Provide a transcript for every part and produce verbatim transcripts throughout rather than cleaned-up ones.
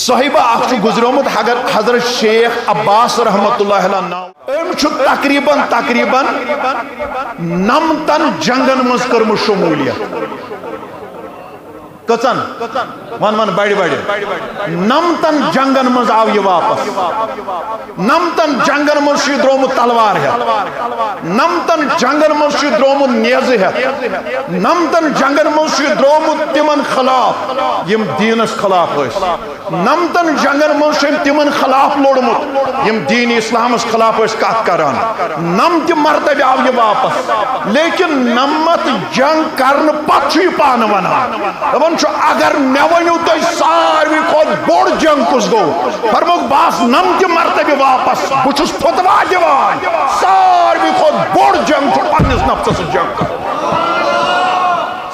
صاحبہ اکھ چھُ گُزریومُت، حضر-، حضرت شیخ عباس رحمت اللہ علیہ ناو۔ أمۍ چھُ تقریباً، تقریباً نَمتَن جنگن منٛز کٔرمٕژ شموٗلیت۔ کٔژَن؟ وَن، وَن، بَڑِ، بَڑِ۔ نَمتَن جنگن منٛز آو یہِ واپس۔ نَمتَن جنگن منٛز چھُ یہِ درٛامُت تلوار ہٮ۪تھ۔ نَمتَن جنگن منٛز چھُ یہِ درٛامُت نیزٕ ہٮ۪تھ۔ نَمتَن جنگن منٛز چھُ یہِ درٛامُت تِمن خلاف، یِم دیٖنس خلاف ٲسۍ۔ نَمتَن جنگن منٛز چھُ أمۍ تِمن خلاف لوٚڑمُت، یِم دیٖن اسلامس خلاف ٲسۍ کتھ کران۔ نَمتہِ مرتبہ آو یہِ واپس، لیکن نَمَتھ جنگ کرنہٕ پتہٕ چھُ یہِ پانہٕ ونان، دپان چھُ، "اگر مےٚ ؤنِو تُہۍ ساروی کھۄتہٕ بوٚڑ جنگ کُس گوٚو؟" فرمووُکھ، "بہٕ آس نَمتہِ مرتبہ واپس، بہٕ چھُس فتوا دِوان، ساروی کھۄتہٕ بوٚڑ جنگ چھُ پننِس نفسس سۭتۍ جنگ کرُن۔"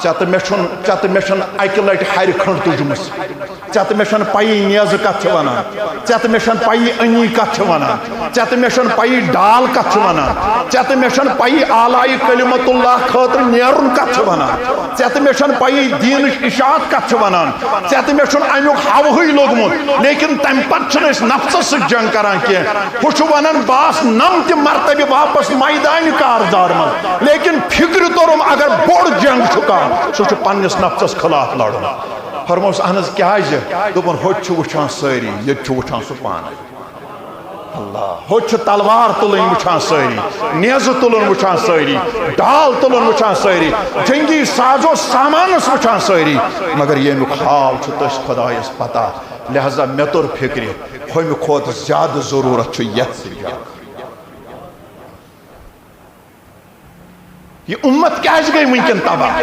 ژےٚ تہٕ مےٚ چھُنہٕ، ژےٚ تہٕ مےٚ چھُنہٕ اکہِ لٹہِ ہرِ کھنٛڈ تُجمٕژ۔ ژےٚ تہٕ مےٚ چھَنہٕ پَیی نیزٕ کَتھ چھِ وَنان۔ ژےٚ تہٕ مےٚ چھَنہٕ پَیی انی کَتھ چھِ وَنان۔ ژےٚ تہٕ مےٚ چھَنہٕ پَیی ڈال کَتھ چھِ وَنان۔ ژےٚ تہٕ مےٚ چھَنہٕ پَیی آلایہِ کلمت اللہ خٲطرٕ نیرُن کَتھ چھِ وَنان۔ ژےٚ تہٕ مےٚ چھَنہٕ پَیی دیٖنٕچ اشاعت کَتھ چھِ وَنان۔ ژےٚ تہٕ مےٚ چھُنہٕ اَمیُک ہَوہٕے لوٚگمُت۔ لیکن تَمہِ پَتہٕ چھُنہٕ أسۍ نفسَس سۭتۍ جنگ کران کینٛہہ۔ ہُہ چھُ وَنان، "بہٕ آس نَمتہِ مرتبہِ واپس میدانہِ کارزار منٛز، لیکن فکرِ توٚرُم اگر بوٚڑ جنگ چھُ کانٛہہ، سُہ چھُ پننِس نفسَس خلاف لڑُن۔" فرموس، "اہن حظ، کیازِ؟" دوٚپُن، "ہوٚتہِ چھُ وٕچھان سٲری، ییٚتہِ چھُ وٕچھان سُہ پانے۔" اللہ، ہوٚتہِ چھُ تلوار تُلٕنۍ وٕچھان سٲری، نیزٕ تُلُن وٕچھان سٲری، ڈال تُلُن وٕچھان سٲری، جنگی سازو سامانس وٕچھان سٲری، مگر ییٚمیُک حال چھُ تٔسۍ خۄدایس پتہ۔ لہذا مےٚ توٚر فکرِ، ہُمہِ کھۄتہٕ زیادٕ ضروٗرت چھُ یتھ سۭتۍ جنگ۔ یہِ اُمت کیازِ گٔے وٕنکیٚن تباہ؟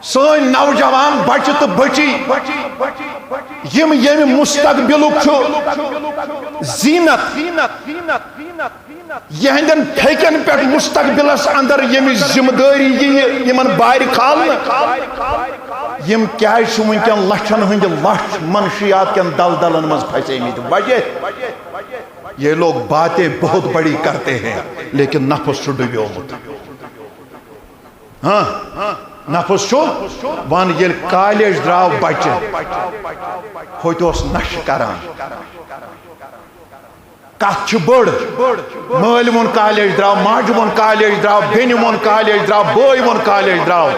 سٲنۍ نوجوان بچہِ تہٕ بچی، یِم ییٚمہِ مستقبلُک چھُ زینت، یِہنٛدٮ۪ن پھیٚکٮ۪ن پٮ۪ٹھ مستقبلس اندر ییٚمِچ ذمہٕ دٲری یِیہِ یِمن بارِ کھالنہٕ، یِم کیازِ چھِ وٕنکیٚن لچھن ہٕنٛدۍ لچھ منشیات کٮ۪ن دلدلن منٛز پھسیمٕتۍ؟ وجہ، یہ لوگ باتیں بہت بڑی کرتے ہیں، لیکن نفس چھُ ڈُبیومُت۔ ہاں، نفس چھُ۔ ون، ییٚلہِ کالیج درٛاو بچہِ، ہوٚتہِ اوس نشہٕ کران۔ کتھ چھِ بٔڑ۔ مٲلۍ ووٚن کالیج درٛاو، ماجہِ ووٚن کالیج درٛاو، بیٚنہِ ووٚن کالیج درٛاو، بٲے ووٚن کالیج درٛاو،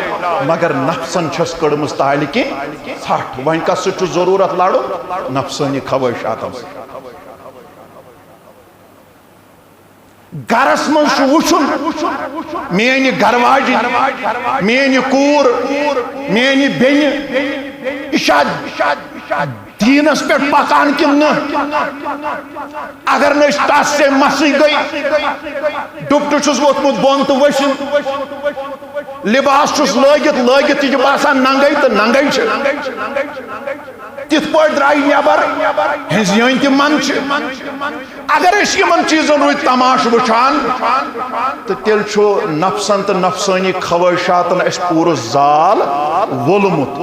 مگر نفسن چھس کٔڑمٕژ تالہِ کِنۍ ژھٹھ۔ وۄنۍ کس سۭتۍ چھُ ضروٗرت لڑُن؟ نفسٲنی خواہشاتن سۭتۍ۔ گرس منٛز چھُ وٕچھُن، میٲنۍ گرواجِنۍ، میٲنۍ کوٗر، میٲنۍ بیٚنہِ، یہِ چھا دیٖنس پٮ۪ٹھ پکان کِنہٕ نہٕ؟ اگر نہٕ أسۍ تس سے مسٕے گٔے، ڈُپٹہٕ چھُس ووٚتھمُت بۄن تہٕ ؤسِم، لباس چھُس لٲگِتھ، لٲگِتھ تہِ چھِ باسان ننگے تہٕ ننگے چھِ۔ تِتھ پٲٹھۍ درٛاے نٮ۪بر، ہٕنٛزۍ یٲنۍ تہِ منٛد چھِ۔ اگر أسۍ یِمن چیٖزن روٗدۍ تماشہٕ وٕچھان، تہٕ تیٚلہِ چھُ نفسن تہٕ نفسٲنی خواہشاتن اَسہِ پوٗرٕ زال وولمُت۔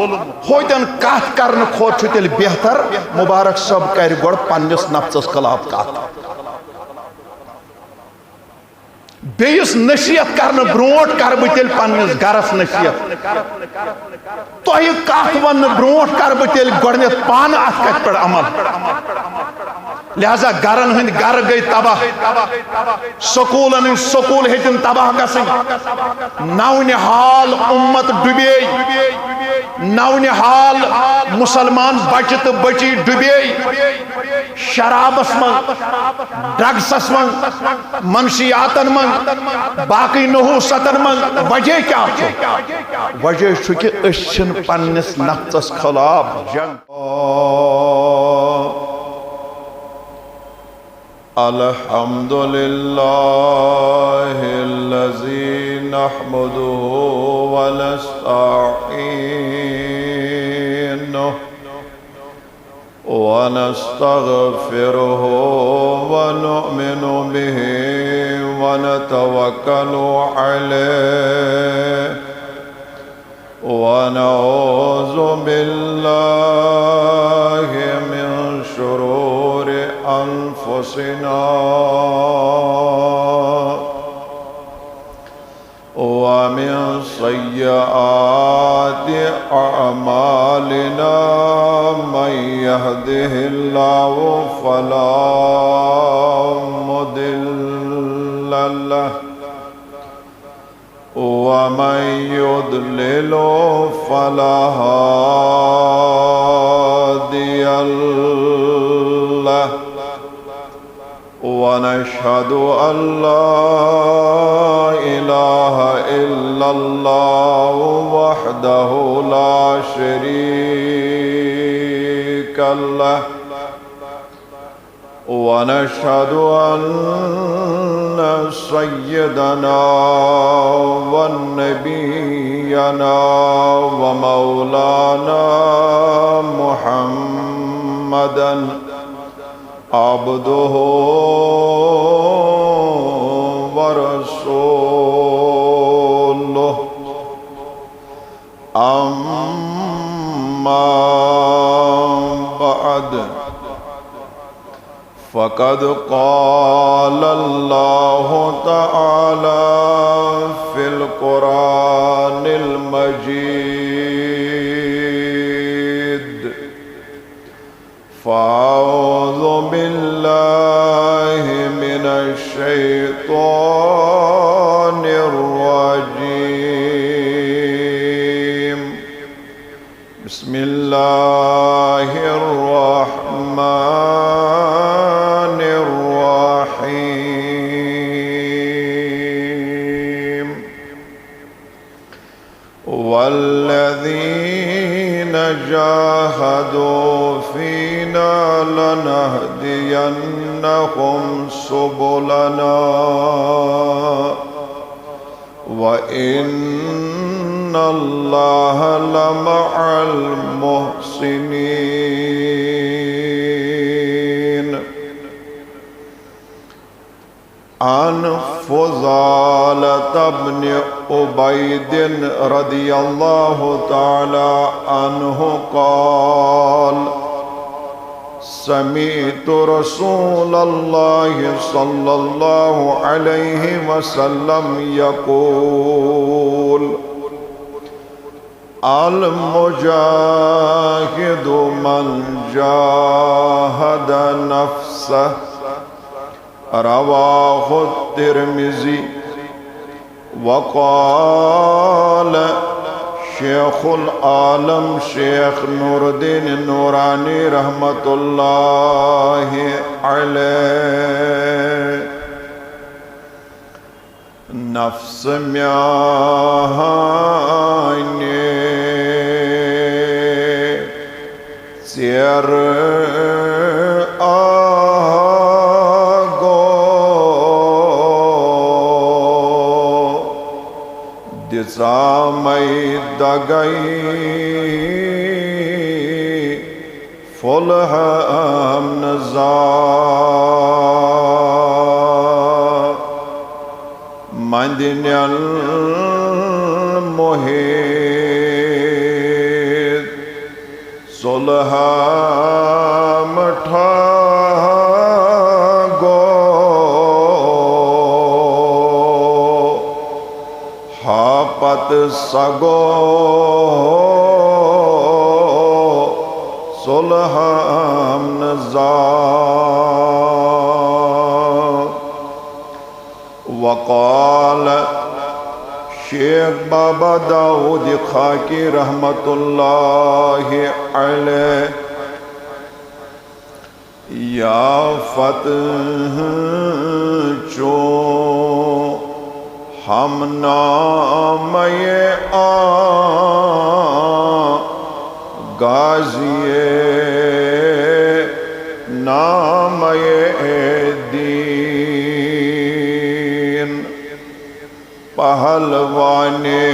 ہوتٮ۪ن کتھ کرنہٕ کھۄتہٕ چھُ تیٚلہِ بہتر مبارک صٲب کرِ گۄڈٕ پننِس نفسس خلاف کتھ۔ بیٚیِس نصیحت کرنہٕ برونٛٹھ کرٕ بہٕ تیٚلہِ پننِس گرس نصیحت۔ تۄہہِ کتھ وننہٕ برونٛٹھ کرٕ بہٕ تیٚلہِ گۄڈٕنیتھ پانہٕ اتھ کتھِ پٮ۪ٹھ عمل۔ لہذا گرن ہٕنٛدۍ گرٕ گٔے تباہ، سکوٗلن ہٕنٛدۍ سکوٗل ہیٚتِن تباہ گژھٕنۍ، نو نہال اُمت ڈُبے، نو نہال مسلمان بچہِ تہٕ بچی ڈُبے۔ شرابس منٛز، ڈرگسس منٛز، منشیاتن منٛز، باقی نحوستن منٛز وجہ کیٛاہ چھُ؟ وجہ چھُ کہِ أسۍ چھِنہٕ پننِس نفسس خلاف جنگ۔ الحمد لله الذي نحمده ونستعينه ونستغفره ونؤمن به ونتوكل عليه ونعوذ بالله من شرور أنفسنا ومن سيئات أعمالنا. يهده الله فلا مضل له، ومن يضلل فلا هادي له. ونشهد أن لا إله إلا الله وحده لا شريك له، ونشهد أن سيدنا ونبينا ومولانا محمدا عبده ورسوله. أما بعد، فقد قال الله تعالى في القرآن المجيد: فأعوذ بالله من الشيطان الرجيم. بسم الله الرحمن الرحيم. والذين جاهدوا فينا لنهدينهم سبلنا وإن الله لمع المحسنين. عن فضالة بن عبيد رضي الله تعالى عنه قال: سمعت رسول الله صلى الله عليه وسلم يقول: المجاهد من جاهد نفسه. رواه الترمذي. وقال شيخ العالم شيخ نور الدين النوراني رحمة الله عليه: نفس میانہِ ژیرٕ آ گو، دِژامَے دگے پھُلہٕ ہم نہٕ زا۔ مندنین محیط صلح مٹھا گو، ہا پت سگو صلح نزا۔ وقال شیخ بابا داؤد خاکی رحمت اللہ علیہ: یا فتح چو ہم نامہ آ غازی نامہ دین، پہلوانے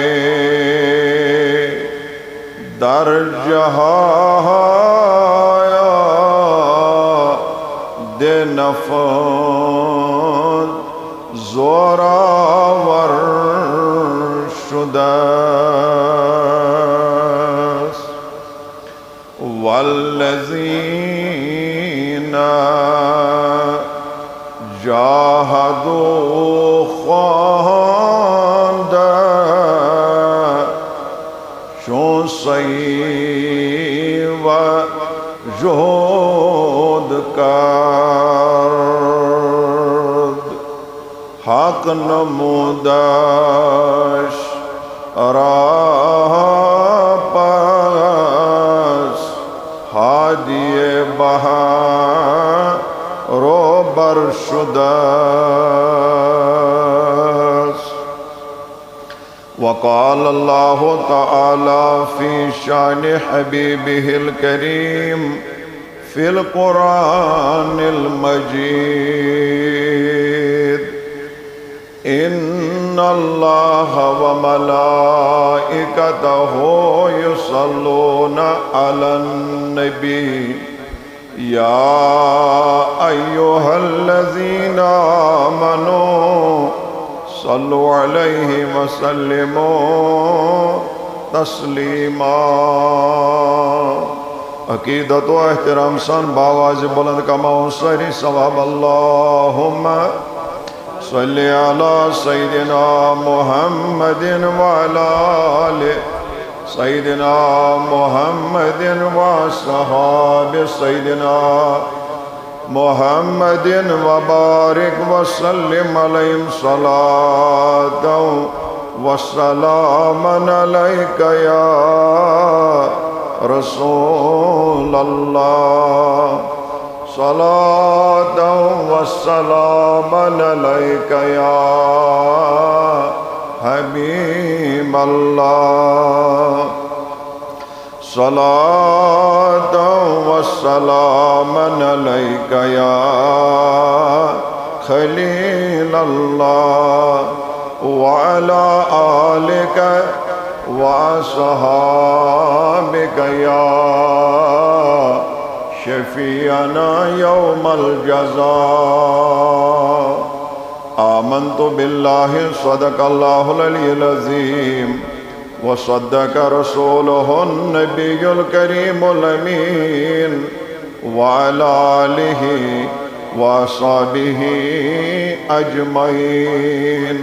در جہایاد نفذ زوراور شدس۔ والذین جاہدوا خواندہ چون سئی و جود کرد، حق نمودش راه پس، هادی بها روبر شدس. وقال الله تعالى في شأن حبيبه الكريم في القرآن المجيد: إن الله وملائكته يصلون على النبي، يا أيها الذين آمنوا صلوا عليه وسلموا تسليما. عقیدت و احترام سان باواز بلند کماؤں سٲری ثواب۔ اللهم صل على سيدنا محمد وعلى آل سيدنا محمد وأصحاب سيدنا محمد وبارك وسلم عليهم صلاة وسلاما عليك يا رسول الله، صلاة وسلاما عليك يا حبيب الله، صلاة وسلاما عليك يا خليل الله، وعلى آلك وأصحابك يا شفيعنا يوم الجزاء. آمنت بالله، صدق الله العلي العظيم، وصدق رسوله النبي الكريم الأمين، وعلى آله وأصحابه أجمعين.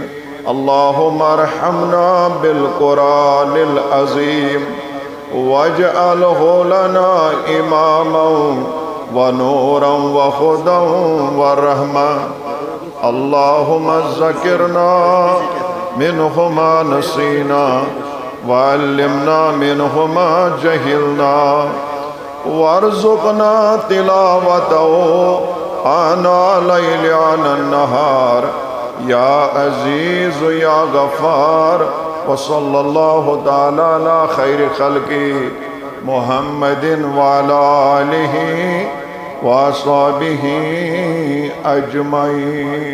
اللهم ارحمنا بالقرآن العظيم، واجعله لنا إماما ونورا وهدى ورحمة. اللهم ذكرنا منه ما نسينا، وعلمنا منه ما جهلنا، وارزقنا تلاوته آناء الليل وآناء النهار، يا عزيز يا غفار. وصلى الله تعالى على خير خلقه محمد وعلى آله وأصحابه أجمعين.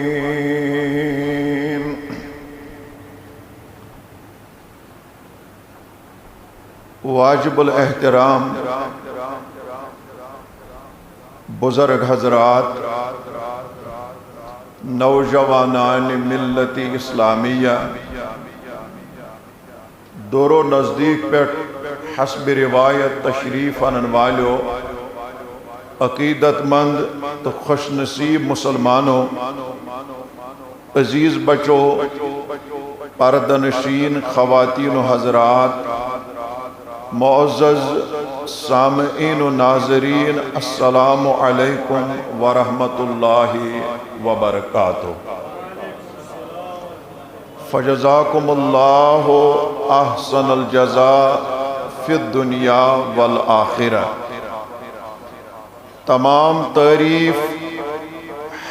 واجب الاحترام بزرگ حضرات، نوجوانان ملت اسلامیہ، دور و نزدیک پٮ۪ٹھ حسب روایت تشریف انن والیو، عقیدت مند تو خوش نصیب مسلمانو، عزیز بچو، پردہ نشین خواتین و حضرات، معزز سامعین و ناظرین، السلام علیکم ورحمۃ اللہ وبرکاتہ۔ فجزاکم اللہ احسن الجزاء فی الدنیا والآخرہ۔ تمام تعریف،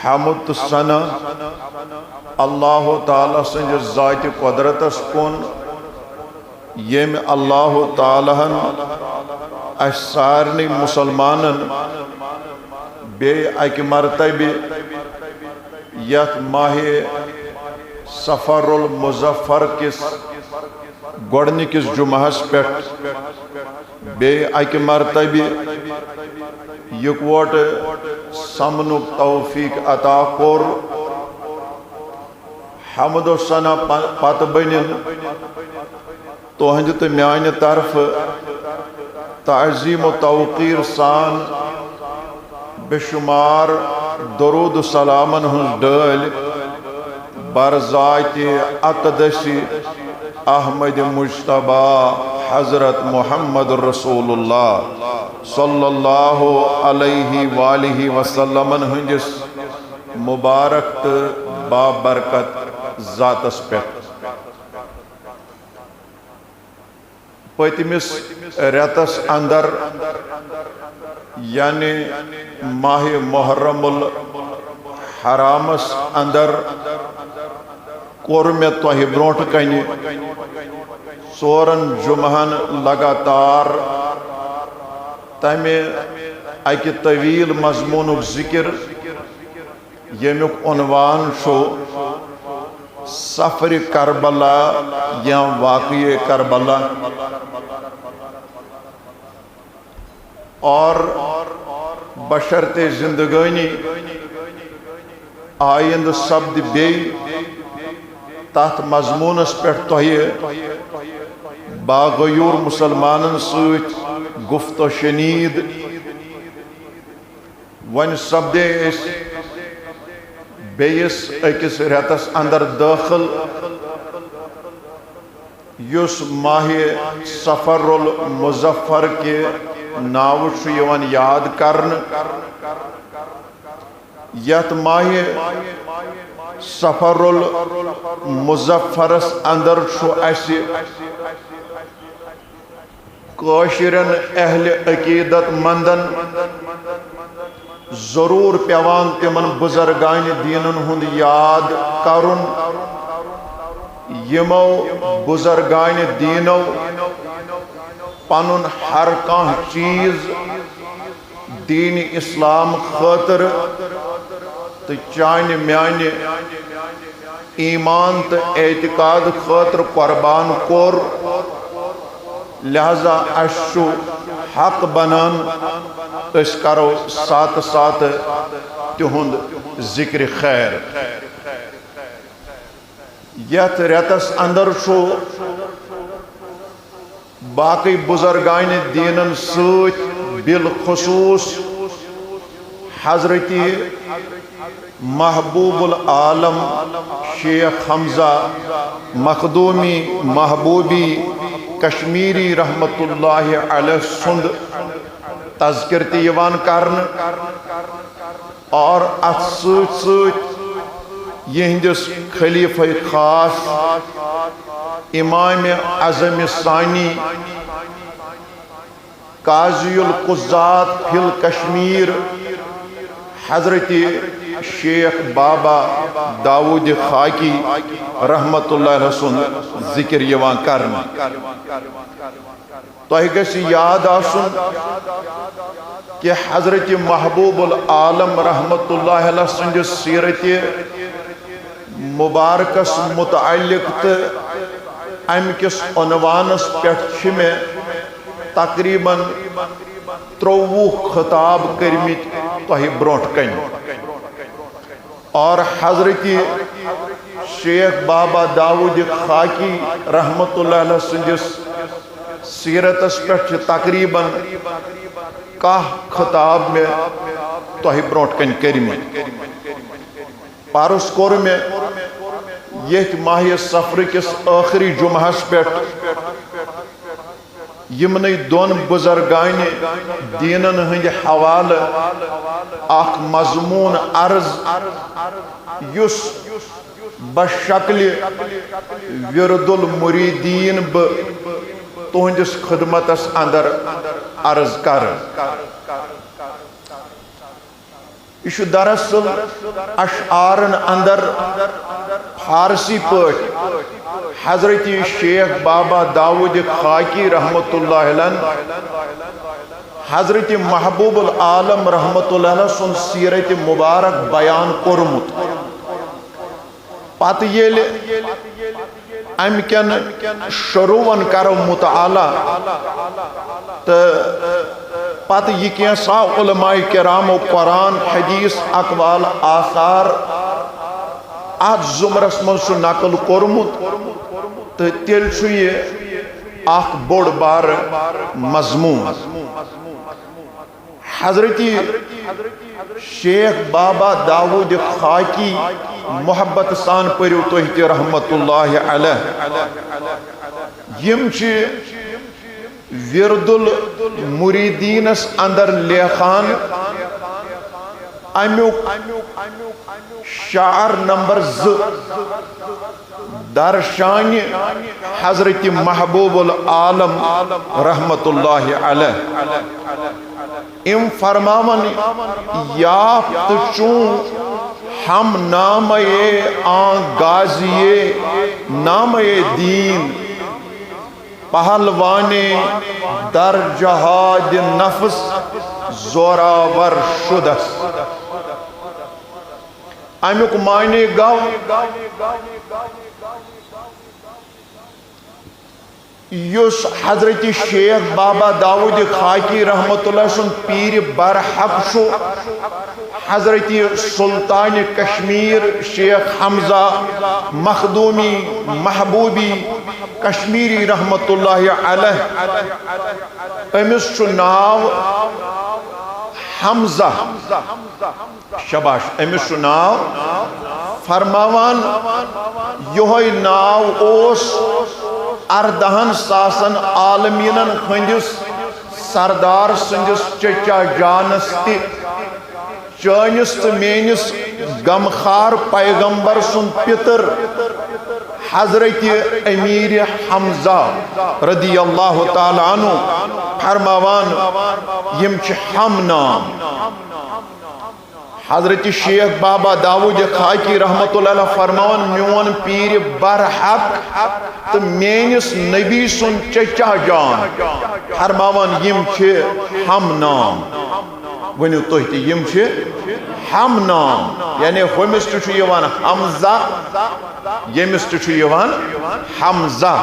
حمد تہٕ ثنا اللہ تعالیٰ سٕنٛدِ ذاتِ قۄدرتس کُن، ییٚمۍ اللہ تعالیٰ ہن اسہِ سارنٕے مسلمانن بیٚیہِ اکہِ مرتبہِ یتھ ماہِ صفر المظفر کِس گۄڈنِکِس جمعہس پٮ۪ٹھ بیٚیہِ اکہِ مرتبہِ یکوٹہٕ سمنُک توفیق عطا کوٚر۔ حمد و ثنا پ-، پتہٕ بٔنِن تُہنٛدِ تہٕ میانہِ طرفہٕ تعظیم و توقیر سان بے شمار درود و سلامن ہٕنٛز ڈٲلۍ بر ذاتِ اقدس احمد مجتبیٰ حضرت محمد رسول اللہ۔ صلی اللہ علیہ وآلہ وسلمن ہٕنٛدِس مبارک تہٕ بابرکت ذاتس پٮ۪ٹھ۔ پٔتمِس رٮ۪تس اندر، یعنی ماہ محرم الحرامس اندر، کوٚر مےٚ تۄہہِ برونٛٹھ کنہِ ژورن جمعہن لگاتار تمہِ اکہِ طویل مضمونُک ذکر، ییٚمیُک عنوان چھُ سفر کربلا یا واقعہ کربلا۔ اور بشرط زندگانی آیندٕ سپدِ بیٚیہِ تتھ مضمونس پٮ۪ٹھ تۄہہِ باغیور مسلمانن سۭتۍ گفت و شنید۔ وۄنۍ سپدے أسۍ بیٚیِس أکِس رٮ۪تس اندر دٲخل، یُس ماہِ صفر المظفر کہِ ناوٕ چھُ یِوان یاد کرنہٕ۔ یتھ ماہِ صفر المظفرس اندر چھُ اسہِ کٲشرٮ۪ن اہل عقیدت مندن ضرور پٮ۪وان تِمن بزرگانِ دیٖنن ہُنٛد یاد کرُن، یِمو بزرگانِ دیٖنو پنُن ہر کانٛہہ چیٖز دین اسلام خٲطرٕ تہٕ چانہِ میانہِ ایمان تہٕ اعتقاد خٲطرٕ قربان کوٚر، لہذا اسہِ چھُ حق بنان أسۍ کرو ساتہٕ ساتہٕ تِہُنٛد ذکر خیر۔ یتھ رٮ۪تس اندر چھُ باقی بزرگانِ دیٖنن سۭتۍ بالخصوص حضرت محبوب العالم شیخ حمزہ مخدومی محبوبی کشمیری رحمت اللہ علیہ سُنٛد تذکر تہِ یِوان کرنہٕ۔ اور اتھ سۭتۍ سۭتۍ یِہنٛدِس خلیفہ خاص امام اعظم ثانی قاضی القضات فی الکشمیر حضرت شیخ بابا داؤد خاکی رحمت اللہ علیہ سُنٛد ذکر یِوان کرنہٕ۔ تۄہہِ گژھِ یاد آسُن کہِ حضرت محبوب العالم رحمت اللہ علیہ سٕنٛدِس سیرت مبارکس متعلق تہٕ امہِ کِس عنوانس پٮ۪ٹھ چھِ مےٚ تقریباً ترٛوٚوُہ خطاب کٔرمٕتۍ تۄہہِ برونٛٹھ کنہِ۔ اور حضرت شیخ بابا داؤد خاکی رحمت اللہ علیہ سٕنٛدِس سیرتس پٮ۪ٹھ چھِ تقریباً کاہ خطاب مےٚ تۄہہِ برونٛٹھ کنہِ کٔرمٕتۍ۔ پرُس کوٚر مےٚ ییٚتھۍ ماہِ صفر کِس ٲخری جمعہس پٮ۪ٹھ یِمنٕے دۄن بزرگانِ دیٖنن ہٕنٛدِ حوالہٕ اکھ مضموٗن عرض، یُس بشکلِ ورد المریدین بہٕ تُہنٛدِس خدمتس اندر عرض کرٕ۔ یہِ چھُ دراصل اشعارن اندر فارسی پٲٹھۍ حضرت شیخ بابا داؤد خاکی رحمت اللہ علیہ، حضرت محبوب العالم رحمت اللہ علیہ سُنٛد سیرت مبارک بیان کوٚرمُت۔ پتہٕ ییٚلہِ امہِ کٮ۪ن شروٗعن کرو مطالعہ تہٕ پتہٕ یہِ کینٛژھا علماء کرامو قرآن، حدیث، اقوال، آثار اتھ زمرس منٛز چھُ نقل کوٚرمُت، تہٕ تیٚلہِ چھُ یہِ اکھ بوٚڑ بارٕ مضموٗن۔ حضرت شیخ بابا داؤد خاکی، محبت سان پٔرِو تُہۍ تہِ رحمت اللہ علیہ، یِم چھِ ورد المریدینس اندر لیکھان، امیُک شعر نمبر زٕ، درشانِ حضرت محبوب العالم رحمت اللہ علیہ۔ ام فرماون، یافت چون ہم نامے آن غازی نامے دین، پہلوانے در جہاد نفس زوراور شدس۔ امیُک معنی گو، یُس حضرت شیخ بابا داؤد خاکی رحمت اللہ سُنٛد پیٖرِ برحق چھُ، حضرت سلطان کشمیر شیخ حمزہ مخدومی محبوبی کشمیری رحمت اللہ علیہ، أمِس چھُ ناو حمزہ۔ شاباش، أمِس چھُ ناو فرماوان، یِہوٚے ناو اوس اردہن ساسن عالمیٖنن ہٕنٛدِس سردار سٕنٛدِس چچا جانس تہِ۔ چٲنِس تہٕ میٲنِس غمخار پیغمبر سُنٛد پِتٕر حضرت امیر حمزہ رضی اللہ تعالیٰ عنہ فرماوان، یِم چھِ ہم نام۔ حضرت شیخ بابا داؤد خاکی رحمت اللہ علیہ فرماوان، میون پیٖرِ برحق تہٕ میٲنِس نبی سُنٛد چچا جان فرماوان، یِم چھِ ہم نام۔ ؤنِو تُہۍ تہِ، یِم چھِ ہم نام، یعنی ہُمِس تہِ چھُ یِوان حمزہ، ییٚمِس تہِ چھُ یِوان حمزہ۔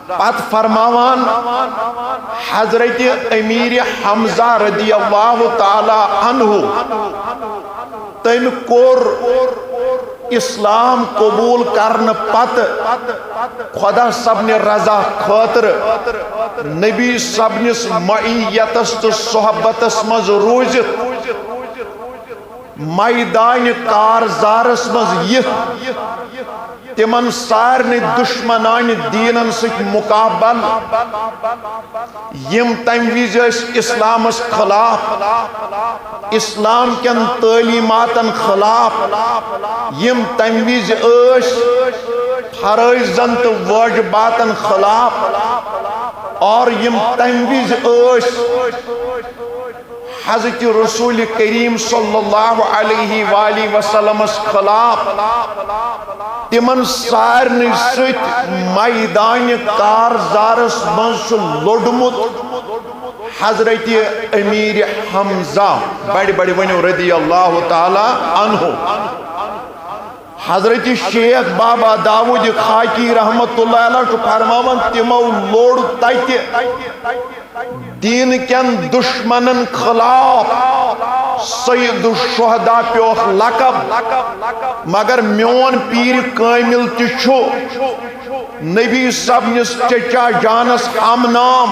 پتہٕ فرماوان حضرت امیر حمزہ رضی اللہ تعالیٰ عنہ، تٔمۍ کوٚر اسلام قبول کرنہٕ پتہٕ خدا صٲبنہِ رضا خٲطرٕ نبی صٲبنِس معیتس تہٕ صحبتس منٛز روٗزِتھ میدانِ کارزارس منٛز یِتھ تِمن سارنٕے دُشمنانہِ دیٖنن سۭتۍ مُقابل، یِم تمہِ وِزِ ٲسۍ اسلامس خلاف، اسلام کٮ۪ن تعلیٖماتن خلاف، یِم تمہِ وِزِ ٲسۍ فرٲیضن تہٕ وٲجباتن خلاف، اور یِم تمہِ وِزِ ٲسۍ حضرت رسول کریم صلی اللہ علیہ وآلہ وسلمس خلاف، تِمن سارنٕے سۭتۍ میدانِ کارزارس منٛز چھُ لوٚڑمُت حضرت امیر حمزہ، بڑِ بڑِ ؤنِو رضی اللہ تعالیٰ عنہ۔ حضرت شیخ بابا داؤد خاکی رحمت اللہ علیہ چھُ فرماوان، تِمو لوٚڑ تتہِ دیٖن کٮ۪ن دُشمنن خلاف سید الشہداء پیوکھ لقب، مگر میون پیٖرِ کٲمِل تہِ چھُ نبی صٲبنِس چچا جانس ہم نام۔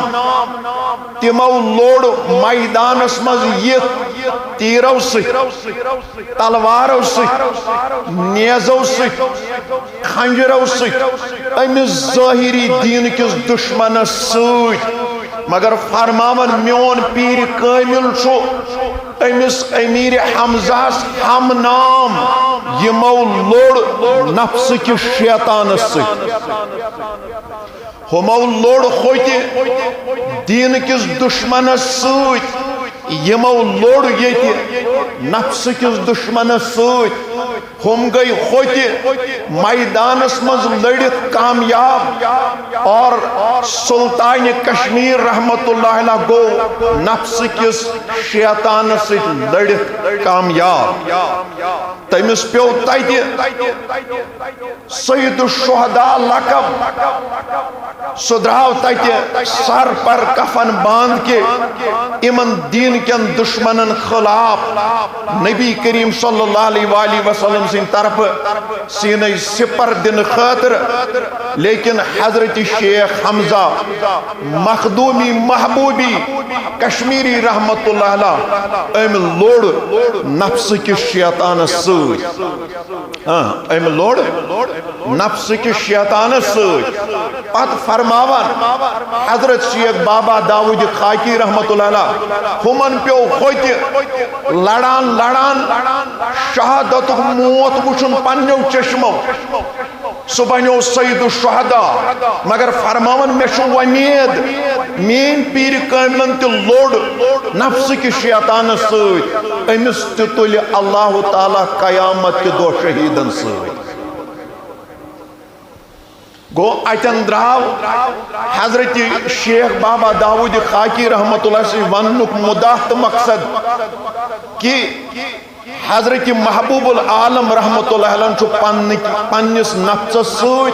تِمو لوٚڑ میدانس منٛز یِتھ تیٖرو سۭتۍ، تلوارو سۭتۍ، نیزو سۭتۍ، خنجرو سۭتۍ أمِس ظٲہری دیٖن کِس دُشمنس سۭتۍ۔ مگر فرماوان، میون پیٖرِ کٲمِل چھُ أمِس امیر حمزہس ہم نام، یِمو لوٚڑ نفسہٕ کِس شیطانس سۭتۍ۔ ہُمو لوٚڑ ہوٚتہِ دیٖن کِس دُشمنس سۭتۍ، یِمو لوٚڑ ییٚتہِ نفسہٕ کِس دُشمنس سۭتۍ۔ ہُم گٔے ہوٚتہِ میدانس منٛز لٔڑِتھ کامیاب، اور سلطان کشمیر رحمت اللہ علیہ گوٚو نفسہٕ کِس شیطانس سۭتۍ لٔڑِتھ کامیاب۔ تٔمِس پیوٚو تتہِ سید الشہداء لقب۔ سُہ درٛاو تتہِ سر پر کفن باندھ کے یِمن دیٖن کٮ۪ن دُشمنن خلاف۔ نبی کریم صلی اللہ علیہ وآلہ وسلم اعظم سٕنٛدِ طرفہٕ سیٖنَے سِپر دِنہٕ خٲطرٕ، لیکن حضرت شیخ حمزہ مخدومی محبوبی کشمیری رحمت اللہ علیہ أمۍ لوٚڑ نفسہٕ کِس شیطانس سۭتۍ۔ ہاں، أمۍ لوٚڑ نفسہٕ کِس شیطانس سۭتۍ۔ پتہٕ فرماوان حضرت شیخ بابا داؤد خاکی رحمت اللہ علیہ، ہُمن پیوٚو ہوٚتہِ لڑان لڑان شہادتُک موت وُچھُن پننیو چشمو۔ سُہ بنیو سید الشہداء، مگر فرماوان، مےٚ چھُ وۄمید، میٲنۍ پیٖرِ کٲملن تہِ لوٚڑ نفسہٕ کِس شیطانس سۭتۍ، أمِس تہِ تُلہِ اللہ تعالیٰ قیامت کہِ دۄہ شہیٖدن سۭتۍ۔ گوٚو، اتٮ۪ن درٛاو حضرت شیخ بابا داؤد خاکی رحمت اللہ سٕنٛدِ وننُک مُدعا تہٕ مقصد کہِ حضرت محبوب العالم رحمت اللہ علیہ چھُ پننہِ، پننِس نفسس سۭتۍ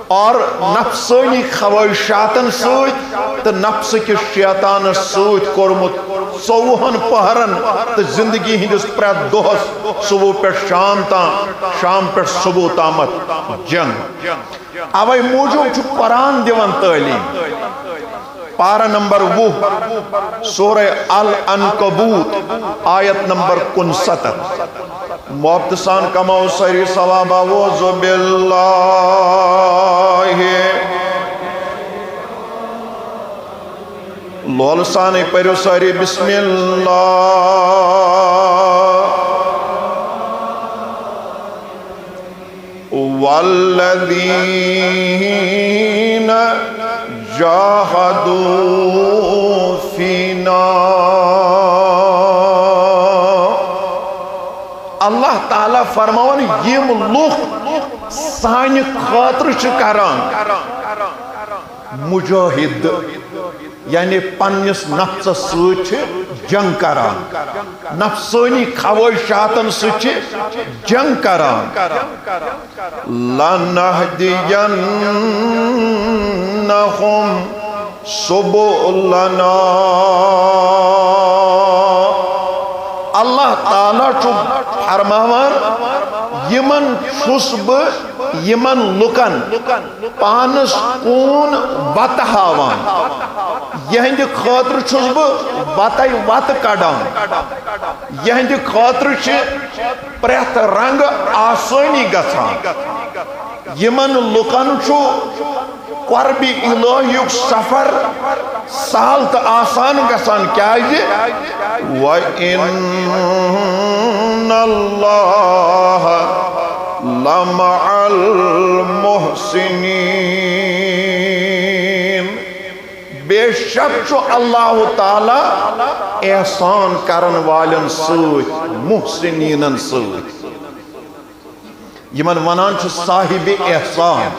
اور نفسٲنی خواہشاتن سۭتۍ تہٕ نفسہٕ کِس شیطانس سۭتۍ کوٚرمُت ژوٚوُہن پہرن تہٕ زندگی ہٕنٛدِس پرٛٮ۪تھ دۄہس صبح پٮ۪ٹھ شام تام، شام پٮ۪ٹھ صبح تامتھ جنگ۔ اوے موٗجوٗب چھُ قرآن دِوان تعلیٖم۔ پارہ نمبر وُہ، سورہ العنکبوت، آیت نمبر کُنسَتتھ۔ محبت سان کماو سٲری ثواب۔ اعوذ باللہ۔ لول سانے پٔرِو سٲری بسم اللہ۔ والذین جاہدوا فینا۔ اللہ تعالیٰ فرماوان، یِم لُکھ سانہِ خٲطرٕ چھِ کران مجاہد، یعنی پننِس نفسس سۭتۍ چھِ جنگ کران، نفسٲنی خواہشاتن سۭتۍ چھِ جنگ کران۔ لَنَهْدِيَنَّهُمْ سُبُلَنَا۔ اللہ تعالیٰ چھُ فرماوان، یِمن چھُس بہٕ، یِمن لُکن پانس کُن وتہٕ ہاوان۔ یہندِ خٲطرٕ چھُس بہٕ وتے وتہٕ کڑان۔ یہندِ خٲطرٕ چھِ پرٛٮ۪تھ رنگہٕ آسٲنی گژھان۔ یِمن لُکن چھُ قربِ الٰہیُک سفر سہل تہٕ آسان گژھان۔ کیازِ؟ وَإِنَّ اللَّهَ لَمَعَ الْمُحْسِنِينَ۔ بے شک چھُ اللہ تعالیٰ احسان کرن والٮ۪ن سۭتۍ، محسنینن سۭتۍ۔ یِمن ونان چھُ صاحب احسان۔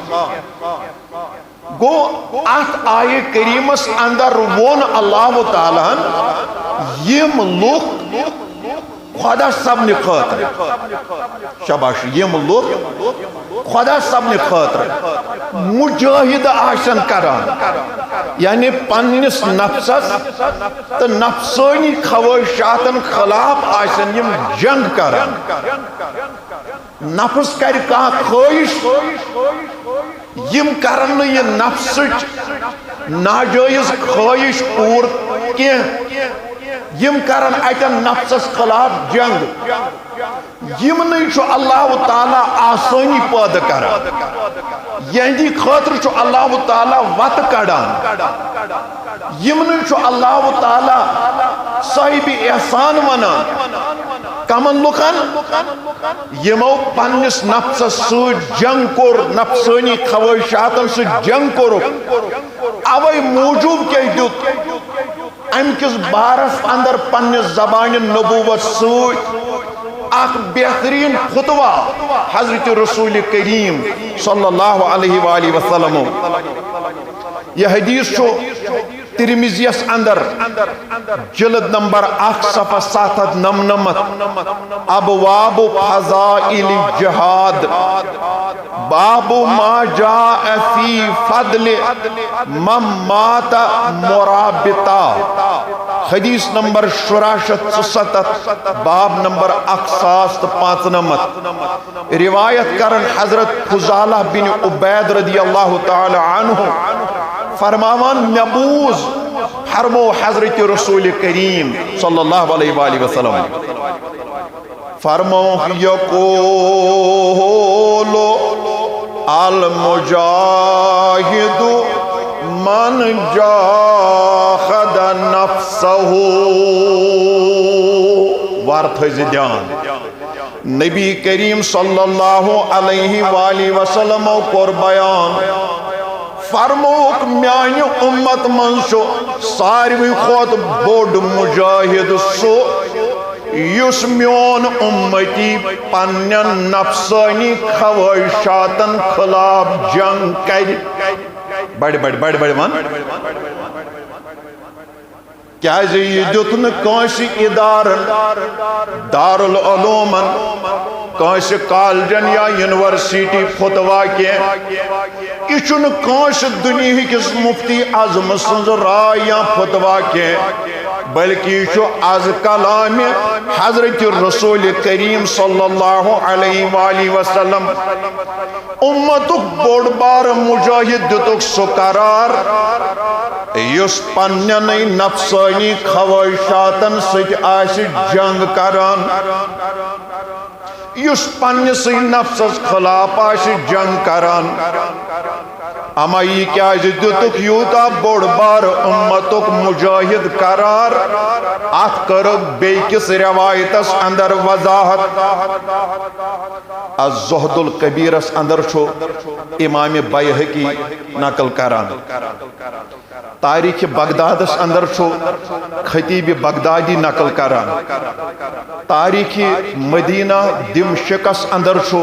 گوٚو، اتھ آیہِ کریمس اندر ووٚن اللہ تعالیٰ ہن، یِم لُکھ خدا سپنہٕ خٲطرٕ، شاباش، یِم لُکھ خدا سپنہٕ خٲطرٕ مجاہدٕ آسن کران، یعنی پننِس نفسس تہٕ نفسٲنی خواہشاتن خلاف آسن یِم جنگ کران۔ نفس کرِ کانٛہہ خٲہِش، یِم کرن نہٕ یہِ نفسٕچ ناجٲیز خٲہِش پوٗرٕ کینٛہہ۔ یِم کرن اتٮ۪ن نفسس خلاف جنگ۔ یِمنٕے چھُ اللہ تعالیٰ آسٲنی پٲدٕ کران۔ یِہنٛدِ خٲطرٕ چھُ اللہ تعالیٰ وتہٕ کڑان۔ یِمنٕے چھُ اللہ تعالیٰ صاحب احسان ونان۔ کمن لُکن؟ یِمو پننِس نفسس سۭتۍ جنگ کوٚر، نفسٲنی خواہشاتن سۭتۍ جنگ کوٚرُکھ۔ اوے موٗجوٗب کیٛاہ دیُت؟ امہِ کِس بارس اندر پننِس زبانِ نبوت سۭتۍ اکھ بہترین خطبہ حضرت رسول کریم صلی اللہ علیہ وآلہ وسلم۔ یہ حدیث چھُ ترمذیس اندر جلد نمبر اکھ صفحہ ستھ ہتھ نمنمتھ، ابواب فضائل جہاد، باب ما جاء فی فضل من مات مرابطا۔ حدیث نمبر شُراہ شیٚتھ ژُسَتَتھ، باب نمبر اکھ ساس تہٕ پانٛژنَمَتھ۔ روایت کرن حضرت فضالہ بن عبید رضی اللہ تعالی عنہ فرماوان، مےٚ بوٗز، فرمو حضرت رسول کریم صلی اللہ علیہ وآلہ وسلم۔ فرمووُکھ، یقول المجاہد من جاہد نفسہ۔ وار تھٲیزِ دھیان، نبی کریم صلی اللہ علیہ وآلہ وسلمو کوٚر بیان، فرمووُکھ، میانہِ اُمت منٛز چھُ ساروی کھۄتہٕ بوٚڑ مجاہد سُہ، یُس میون اُمتی پننٮ۪ن نفسٲنی خواہشاتن خلاف جنگ کرِ۔ بڑِ بڑِ بڑِ بڑِ ون۔ کیازِ یہِ دیُت نہٕ کٲنٛسہِ ادارن، دارالعلومن، کٲنٛسہِ کالجن یا یونیورسٹی فتوا کینٛہہ۔ یہِ چھُنہٕ کٲنٛسہِ دُنیہکِس مفتی اعظم سٕنٛز راے یا فتوا کینٛہہ، بلکہ یہِ چھُ از کلامِ حضرت رسول کریم صلی اللہ علیہ وآلہ وسلم۔ اُمتُک بوٚڑ بار مجاہد دیُتُکھ سُہ قرار، یُس پننٮ۪نٕے نفسٲنی خواہشاتن سۭتۍ آسہِ جنگ کران، یُس پننِسٕے نفسس خلاف آسہِ جنگ کران۔ اما یہِ کیازِ دیُتُکھ یوٗتاہ بوٚڑ بار اُمتُک مجاہد قرار؟ اتھ کٔرٕکھ بیٚیہِ کِس روایتس اندر وضاحت۔ الزہد الکبیرس اندر چھُ امام بیہقی نقل کران۔ تاریخ بغدادس اندر چھُ خطیب بغدادی نقل کران۔ تاریخ مدینہ دمشقس اندر چھُ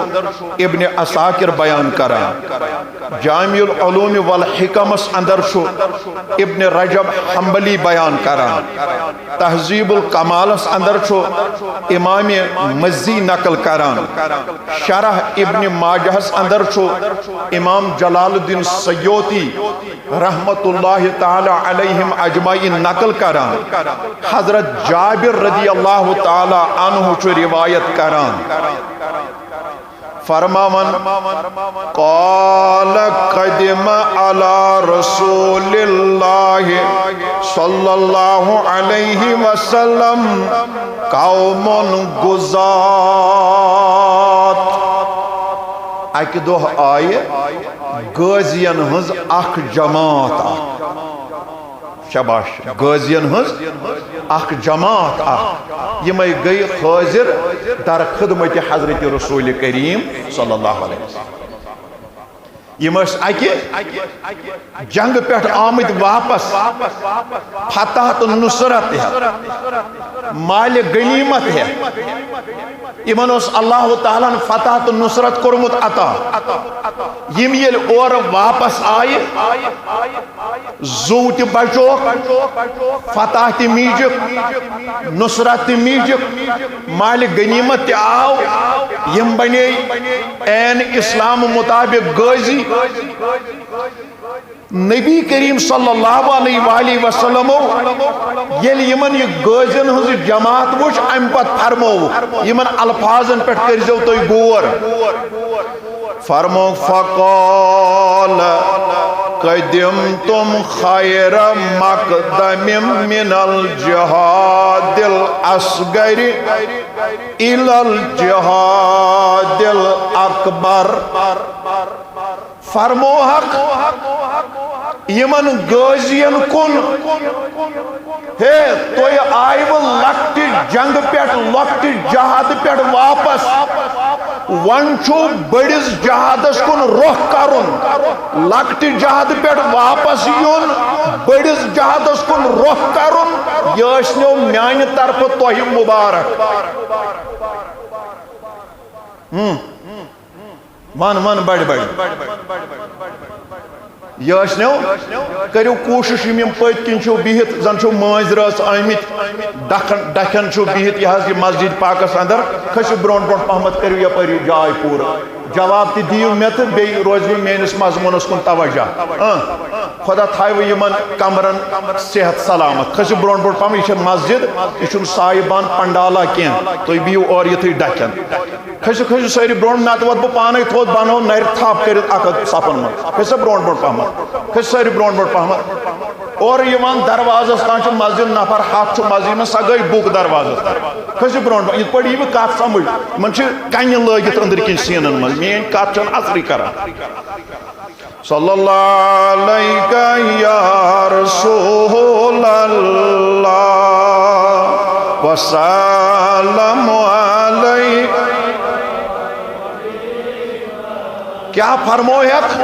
ابن عساکر بیان کران۔ جامع العلوم والحکمس اندر چھُ ابن رجب حنبلی بیان کران۔ تہذیب الکمالس اندر چھُ امام مزی نقل کران۔ شرح ابن ماجہس اندر چھُ امام جلال الدین سیوطی رحمت اللہ تعالی علیہم اجمعین نقل کران۔ حضرت جابر رضی اللہ تعالی عنہ چھُ روایت کران، فرماوان، قال قدم علی رسول اللہ صلی اللہ علیہ وسلم قوم غزاة۔ اکہِ دۄہ آیہِ غازین ہٕنٛز اکھ جماعت اکھ۔ شاباش، غازین ہٕنٛز اکھ جماعت اکھ۔ یِمے گٔے حٲضِر در خدمت حضرت رسول کریم صلی اللہ علیہ وسلم۔ یِم ٲسۍ اکہِ جنگہٕ پٮ۪ٹھ آمٕتۍ واپس، فتح تہٕ نصرت ہٮ۪تھ، مالِ غنیمت ہٮ۪تھ۔ یِمن اوس اللہ تعالیٰ ہن فتح تہٕ نصرت کوٚرمُت عطا۔ یِم ییٚلہِ اورٕ واپس آیہِ، زُو تہِ بچوکھ، فتح تہِ میٖجِکھ، نصرت تہِ میٖجِکھ، مالِ غنیمت تہِ آو۔ یِم بنے عین اسلام مطابق غازی۔ نبی کریم صلی اللہ علیہ وآلہ وسلمو ییٚلہِ یِمن یہِ غازین ہٕنٛز جماعت وٕچھ، امہِ پتہٕ فرمووُکھ، یِمن الفاظن پٮ۪ٹھ کٔرۍزیو تُہۍ غور۔ فرمو، فقال قدمتم خیر مقدم من الجهاد الاصغر الى الجهاد الاکبر۔ فرمووُکھ، یِمن غازین کُن، ہے، تُہۍ آیوٕ لۄکٹہِ جنگہٕ پٮ۪ٹھ، لۄکٹہِ جہادٕ پٮ۪ٹھ واپس۔ وۄنۍ چھُو بٔڑِس جہادس کُن رۄخ کرُن۔ لۄکٹہِ جہادٕ پٮ۪ٹھ واپس یُن، بٔڑِس جہادس کُن رۄخ کرُن، یہِ ٲسۍ نو میانہِ طرفہٕ تۄہہِ مبارک۔ ہم۔ ون ون بڑِ بڑِ۔ یہِ ٲسۍ نو، کٔرِو کوٗشِش، یِم یِم پٔتۍ کِنۍ چھِو بِہِتھ، زن چھِو مٲنٛزِ رٲژ آمٕتۍ، ڈکھن، ڈکھن چھِو بِہِتھ، یہِ حظ یہِ مسجد پاکس اندر، کھٔسِو برونٛٹھ برونٛٹھ پہمتھ، کٔرِو یپٲرۍ یہِ جاے پوٗرٕ۔ جواب تہِ دِیِو مےٚ تہٕ بیٚیہِ روزِ وۄنۍ میٲنِس مضموٗنس کُن توجہ۔ اۭں۔ خدا تھاوِ یِمن کمرن صحت سلامت۔ کھٔسِو برونٛٹھ برونٛٹھ پہم، یہِ چھےٚ مسجد، یہِ چھُنہٕ سایہِ بان پنڈالا کینٛہہ، تُہۍ بِہِو اورٕ یِتھُے ڈکھٮ۪ن۔ کھٔسِو، کھٔسِو سٲری برونٛٹھ، نتہٕ وۄتھٕ بہٕ پانے تھوٚد، بناوو نرِ تھپھ کٔرِتھ اکھ اکھ صفن منٛز۔ کھٔسِو برونٛٹھ برونٛٹھ پہمتھ، کھٔسِو سٲری برونٛٹھ برونٛٹھ پہمتھ۔ اورٕ یِوان دروازس تام چھُ مسجد، نفر ہتھ چھُ مسجد منٛز، سۄ گٔے بُک دروازس تام۔ کھٔسِو برونٛٹھ برونٛٹھ، یِتھ پٲٹھۍ یی مےٚ کتھ سمجھ، یِمن چھِ کنہِ لٲگِتھ أنٛدرۍ کِنۍ سیٖنن منٛز، میٲنۍ کتھ چھنہٕ اثرٕے کران۔ صلی اللہ علیک یا رسول اللہ وسلم علیک۔ کیا فرمو ہیت؟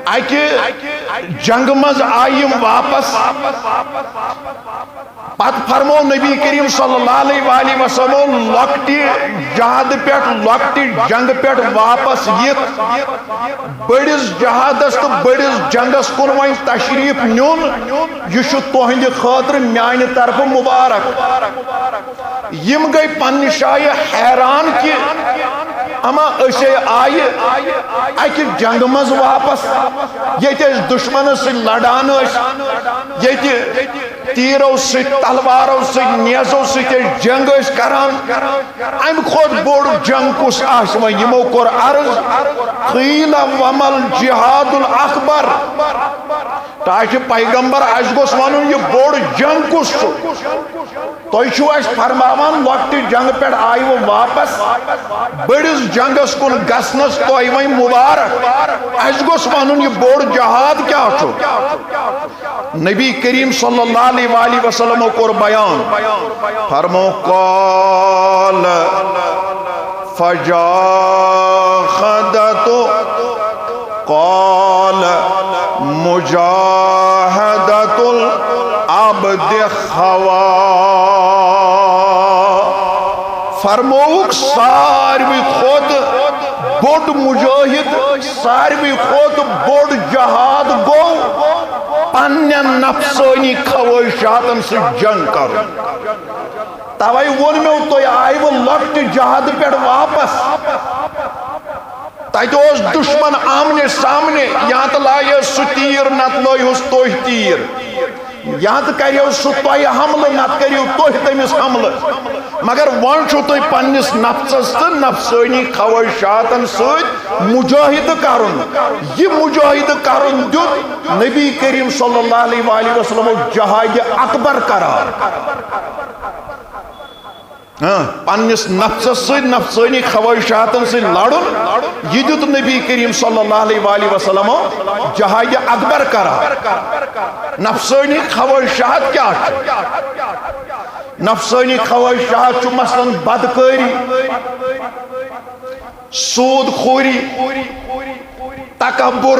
اکہ جنگ منز آئی یم واپس۔ پتہٕ فرموو نبی کریم صلی اللہ علیہ وآلہ وسلمو، لۄکٹہِ جہادٕ پٮ۪ٹھ، لۄکٹہِ جنگہٕ پٮ۪ٹھ واپس یِتھ، بٔڑِس جہادس تہٕ بٔڑِس جنگس کُن وۄنۍ تشریف نیُن، یہِ چھُ تُہنٛدِ خٲطرٕ میانہِ طرفہٕ مبارک۔ یِم گٔے پننہِ جایہِ حیران کہِ اما أسے آیہِ اکہِ جنگہٕ منٛز واپس، ییٚتہِ أسۍ دُشمنس سۭتۍ لڑان ٲسۍ، ییٚتہِ تیرو سۭتۍ، تلوارو سۭتۍ، نیزو سۭتۍ أسۍ جنگ ٲسۍ کران۔ امہِ کھۄتہٕ بوٚڑ جنگ کُس آسہِ؟ وۄنۍ یِمو کوٚر عرض، قیل ومل جہاد الاکبر۔ ٹاٹھہِ پیغمبر، اسہِ گوٚژھ ونُن، یہِ بوٚڑ جنگ کُس چھُ؟ تُہۍ چھِو اسہِ فرماوان، لۄکٹہِ جنگہٕ پٮ۪ٹھ آیہِ وۄنۍ واپس، بٔڑِس جنگس کُن گژھنس تۄہہِ وۄنۍ مبارک۔ اسہِ گوٚژھ ونُن، یہِ بوٚڑ جہاد کیٛاہ چھُ؟ نبی کریم صلی اللہ علیہ وآلہ وسلمو کوٚر بیان، فرمو، قال فجاہدت، قال مجاہدت العبد ہوا۔ فرمووُکھ، ساروی کھۄتہٕ بوٚڑ مجاہد، ساروی کھۄتہٕ بوٚڑ جہاد گوٚو پننٮ۪ن نفسٲنی خواہشاتن سۭتۍ جنگ کرُن۔ توے ووٚن مےٚ، تُہۍ آیوٕ لۄکٹہِ جہادٕ پٮ۪ٹھ واپس۔ تتہِ اوس دشمن آمنے سامنے، یا تہٕ لایہِ سُہ تیٖر، نتہٕ لٲیہُس تُہۍ تیٖر۔ یا تہٕ کریو سُہ تۄہہِ حملہٕ، نتہٕ کٔرِو تُہۍ تٔمِس حملہٕ۔ مگر وۄنۍ چھُو تۄہہِ پننِس نفسس تہٕ نفسٲنی خواہشاتن سۭتۍ مجاہدٕ کرُن۔ یہِ مجاہدٕ کرُن دیُت نبی کریم صلی اللہ علیہ وآلہ وسلمو جہادِ اکبر قرار۔ ہاں، پننِس نفسس سۭتۍ، نفسٲنی خواہشاتن سۭتۍ لڑُن، یہِ دیُت نبی کریم صلی اللہ علیہ وآلہ وسلمو جہادِ اکبر قرار۔ نفسٲنی خواہشات کیٛاہ چھِ؟ نفسٲنی خواہشات چھُ مثلاً بدکٲری، سود خوری، تکبر،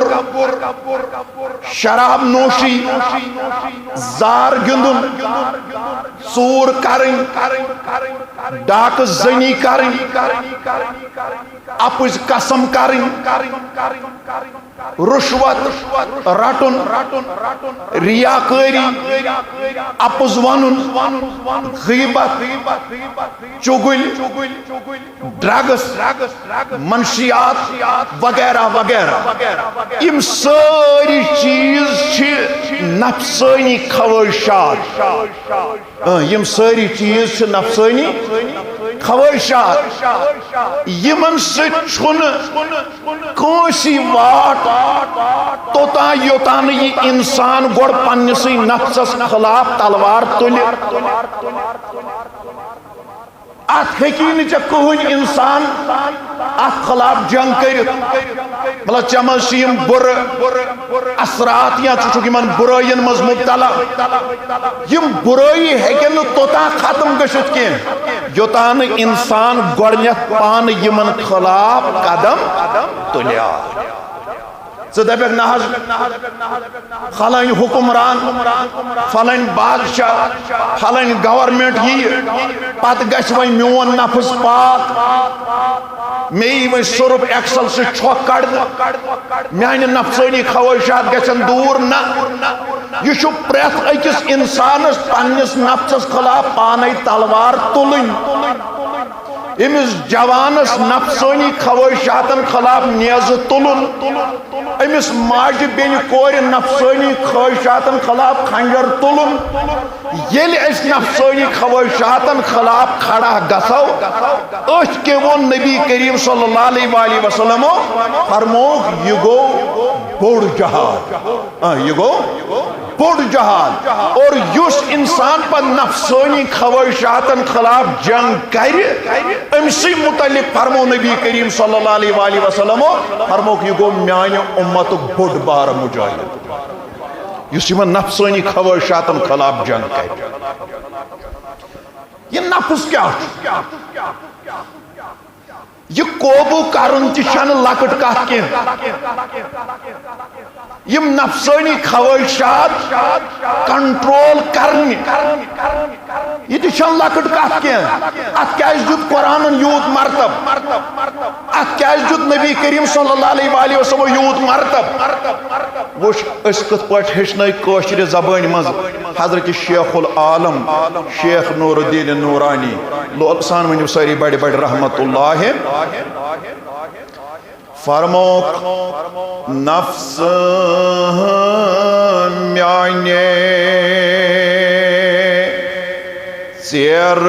شراب نوشی، زار گِنٛدُن، ژوٗر کرٕنۍ، ڈاکہٕ زٔنی کرٕنۍ، اپٕز قسم کرٕنۍ، رشوت رٹُن، ریاکٲری، اپُز ونُن، غیبت، چُگل، ڈرگس، منشیات وغیرہ وغیرہ۔ یم سٲری چیز چھ نفسٲنی خواہشات۔ اۭں، یم سٲری چیز چھ نفسٲنی خواہشات۔ یمن سۭتۍ چھُنہٕ کٲنٛسی واٹھ توٚتام، یوٚتام نہٕ یہِ انسان گۄڈٕ پننِسٕے نفسس خلاف تلوار تُلہِ۔ اتھ ہیٚکی نہٕ ژےٚ کٕہٕنۍ انسان اتھ خلاف جنگ کٔرِتھ۔ مطلب، ژےٚ منٛز چھِ یِم بُرٕ اثرات یا ژٕ چھُکھ یِمن بُرٲیِین منٛز مبتلا۔ یِم بُرٲیی ہیٚکن نہٕ توٚتام ختم گٔژھِتھ کینٛہہ، یوٚتام نہٕ انسان گۄڈٕنیتھ پانہٕ یِمن خلاف قدم تُلہِ۔ ژٕ دپکھ، نہ حظ، فلٲنۍ حکمران، فلٲنۍ بادشاہ، فلٲنۍ گورنمنٹ ییہِ، پتہٕ گژھِ وۄنۍ میون نفس پاک۔ مےٚ یی وۄنۍ سرف ایکسل سۭتۍ چھۄکھ کڑنہٕ، میانہِ نفسٲنی خواہشات گژھن دوٗر۔ نہ، یہِ چھُ پرٛٮ۪تھ أکِس انسانس پننِس نفسس خلاف پانے تلوار تُلٕنۍ۔ أمِس جوانس نفسٲنی خواہشاتن خلاف نیزٕ تُلُن، أمِس ماجہِ بیٚنہِ کورِ نفسٲنی خواہشاتن خلاف خنجر تُلُن۔ ییٚلہِ أسۍ نفسٲنی خواہشاتن خلاف کھڑا گژھو، أتھۍ کیٛاہ ووٚن نبی کریم صلی اللہ علیہ وآلہ وسلمو؟ فرمووُکھ، یہِ گوٚو بوٚڑ جہاد۔ آ، یہِ گوٚو بوٚڑ جہاد۔ اور یُس انسان پتہٕ نفسٲنی خواہشاتن خلاف جنگ کرِ، أمۍ سٕے متعلق فرموو نبی کریم صلی اللہ علیہ وآلہ وسلمو، فرمووُکھ، یہِ گوٚو میانہِ امتُک بوٚڑ بارٕ مجاہد، یُس یِمن نفسٲنی خواہشاتن خلاف جنگ کرِ۔ یہِ نفس کیٛاہ چھُ؟ یہِ قوبوٗ کرُن تہِ چھنہٕ لۄکٕٹ کتھ کینٛہہ۔ یِم نفسٲنی خواہشات کنٹرول کرنہِ، یہِ تہِ چھنہٕ لۄکٕٹ کتھ کینٛہہ۔ اتھ کیازِ دیُت قرآنن یوٗت مرتب؟ اتھ کیازِ دیُت نبی کریم صلی اللہ علیہ وآلہ وسلمو یوٗت مرتب؟ وٕچھ، أسۍ کِتھ پٲٹھۍ ہیٚچھنٲے کٲشرِ زبٲنۍ منٛز حضرت شیخ العالم شیخ نور الدین نورانی، لول سان ؤنِو سٲری بڑِ بڑِ رحمت اللہ۔ فرمووُکھ، نفس میانہِ ژیرٕ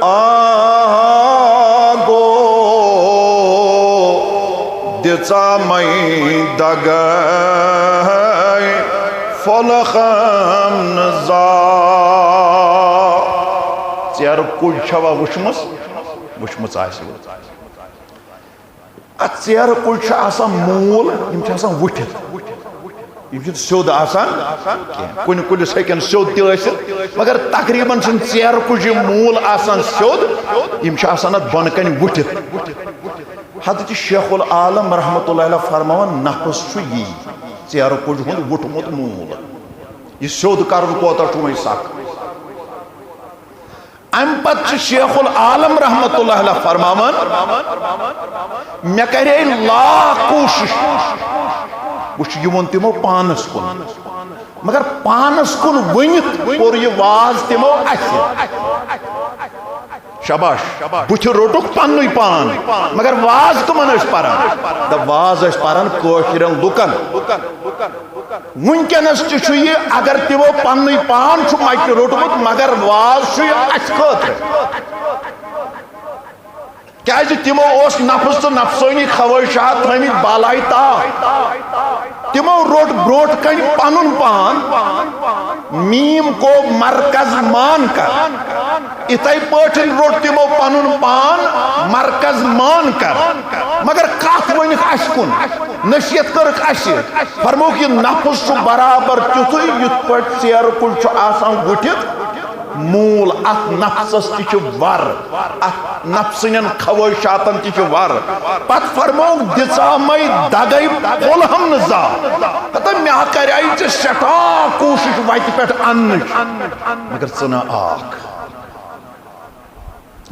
آ گوٚو، دِژامَے دگے پھۄلہٕ ہم نہٕ زا۔ ژیرٕ کُج چھوا وٕچھمٕژ؟ وٕچھمٕژ آسہِ۔ اتھ ژیرٕ کُلۍ چھِ آسان موٗل، یِم چھِ آسان وٕٹھِتھ۔ یِم چھِنہٕ سیوٚد آسان کینٛہہ۔ کُنہِ کُلِس ہیٚکن سیوٚد تہِ ٲسِتھ، مگر تقریباً چھُنہٕ ژیرٕ کُجہِ موٗل آسان سیوٚد، یِم چھِ آسان اتھ بۄنہٕ کنہِ وٕٹھِتھ۔ حضرت شیخ العالم رحمتہ اللہ علیہ فرماوان، نفس چھُ یی، ژیرٕ کُجہِ ہُنٛد وُٹھمُت موٗل۔ یہِ سیوٚد کرُن کوتاہ چھُ وۄنۍ سخ۔ امہِ پتہٕ چھُ شیخ العالم رحمتہ اللہ علیہ فرماوان، مےٚ کرے لاکھ کوٗشش، وٕچھ، یہِ ووٚن تِمو پانس کُن، مگر پانس کُن ؤنِتھ کوٚر یہِ واز تِمو اسہِ۔ شاباش، بُتھِ روٚٹُکھ پننُے پان، مگر واز کٕمن ٲسۍ پران؟ دپ، واز ٲسۍ پران کٲشرٮ۪ن لُکن۔ وٕنکیٚنس تہِ چھُ یہِ، اگر تِمو پننُے پان چھُ متہِ روٚٹمُت، مگر واز چھُ یہِ اَسہِ خٲطرٕ۔ کیازِ تِمو اوس نفس تہٕ نفسٲنی خواہشات تھٲمٕتۍ بالایہِ تاو۔ تِمو روٚٹ برونٛٹھ کنہِ پنُن پان، میٖم کو مرکز مان کر۔ اِتھے پٲٹھۍ روٚٹ تِمو پنُن پان مرکز مان کر۔ مگر کتھ ؤنِکھ اَسہِ کُن؟ نصیحت کٔرٕکھ اَسہِ۔ فرمووُکھ، یہِ نفس چھُ برابر تیُتھُے یِتھ پٲٹھۍ ژیرٕ کُل چھُ آسان وُٹھِتھ۔ موٗل، اَتھ نفسس تہِ چھُ ور، اَتھ نفسٕنٮ۪ن خواہشاتن تہِ چھُ ور۔ پتہٕ فرمووُکھ، دِژامَے دگے پھوٚل ہم نہٕ زا۔ ہتا مےٚ ہا کریاے ژےٚ سٮ۪ٹھاہ کوٗشش وتہِ پٮ۪ٹھ اننٕچ، مگر ژٕ نہ آکھ۔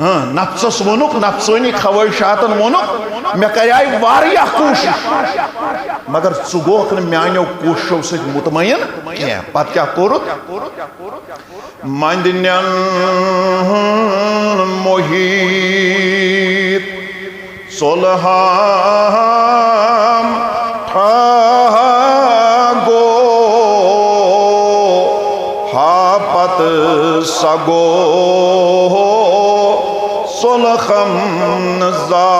ہاں، نفسس ووٚنُکھ، نفسٲنی خواہشاتن ووٚنُکھ، مےٚ کریاے واریاہ کوٗشش، مگر ژٕ گوکھ نہٕ میانیو کوٗششو سۭتۍ مطمئن کینٛہہ۔ پتہٕ کیٛاہ کوٚرُتھ؟ مندنٮ۪ن محیط صلحام ٹھاہ گو، ہا پتہٕ سا گو صلحم نہٕ زا۔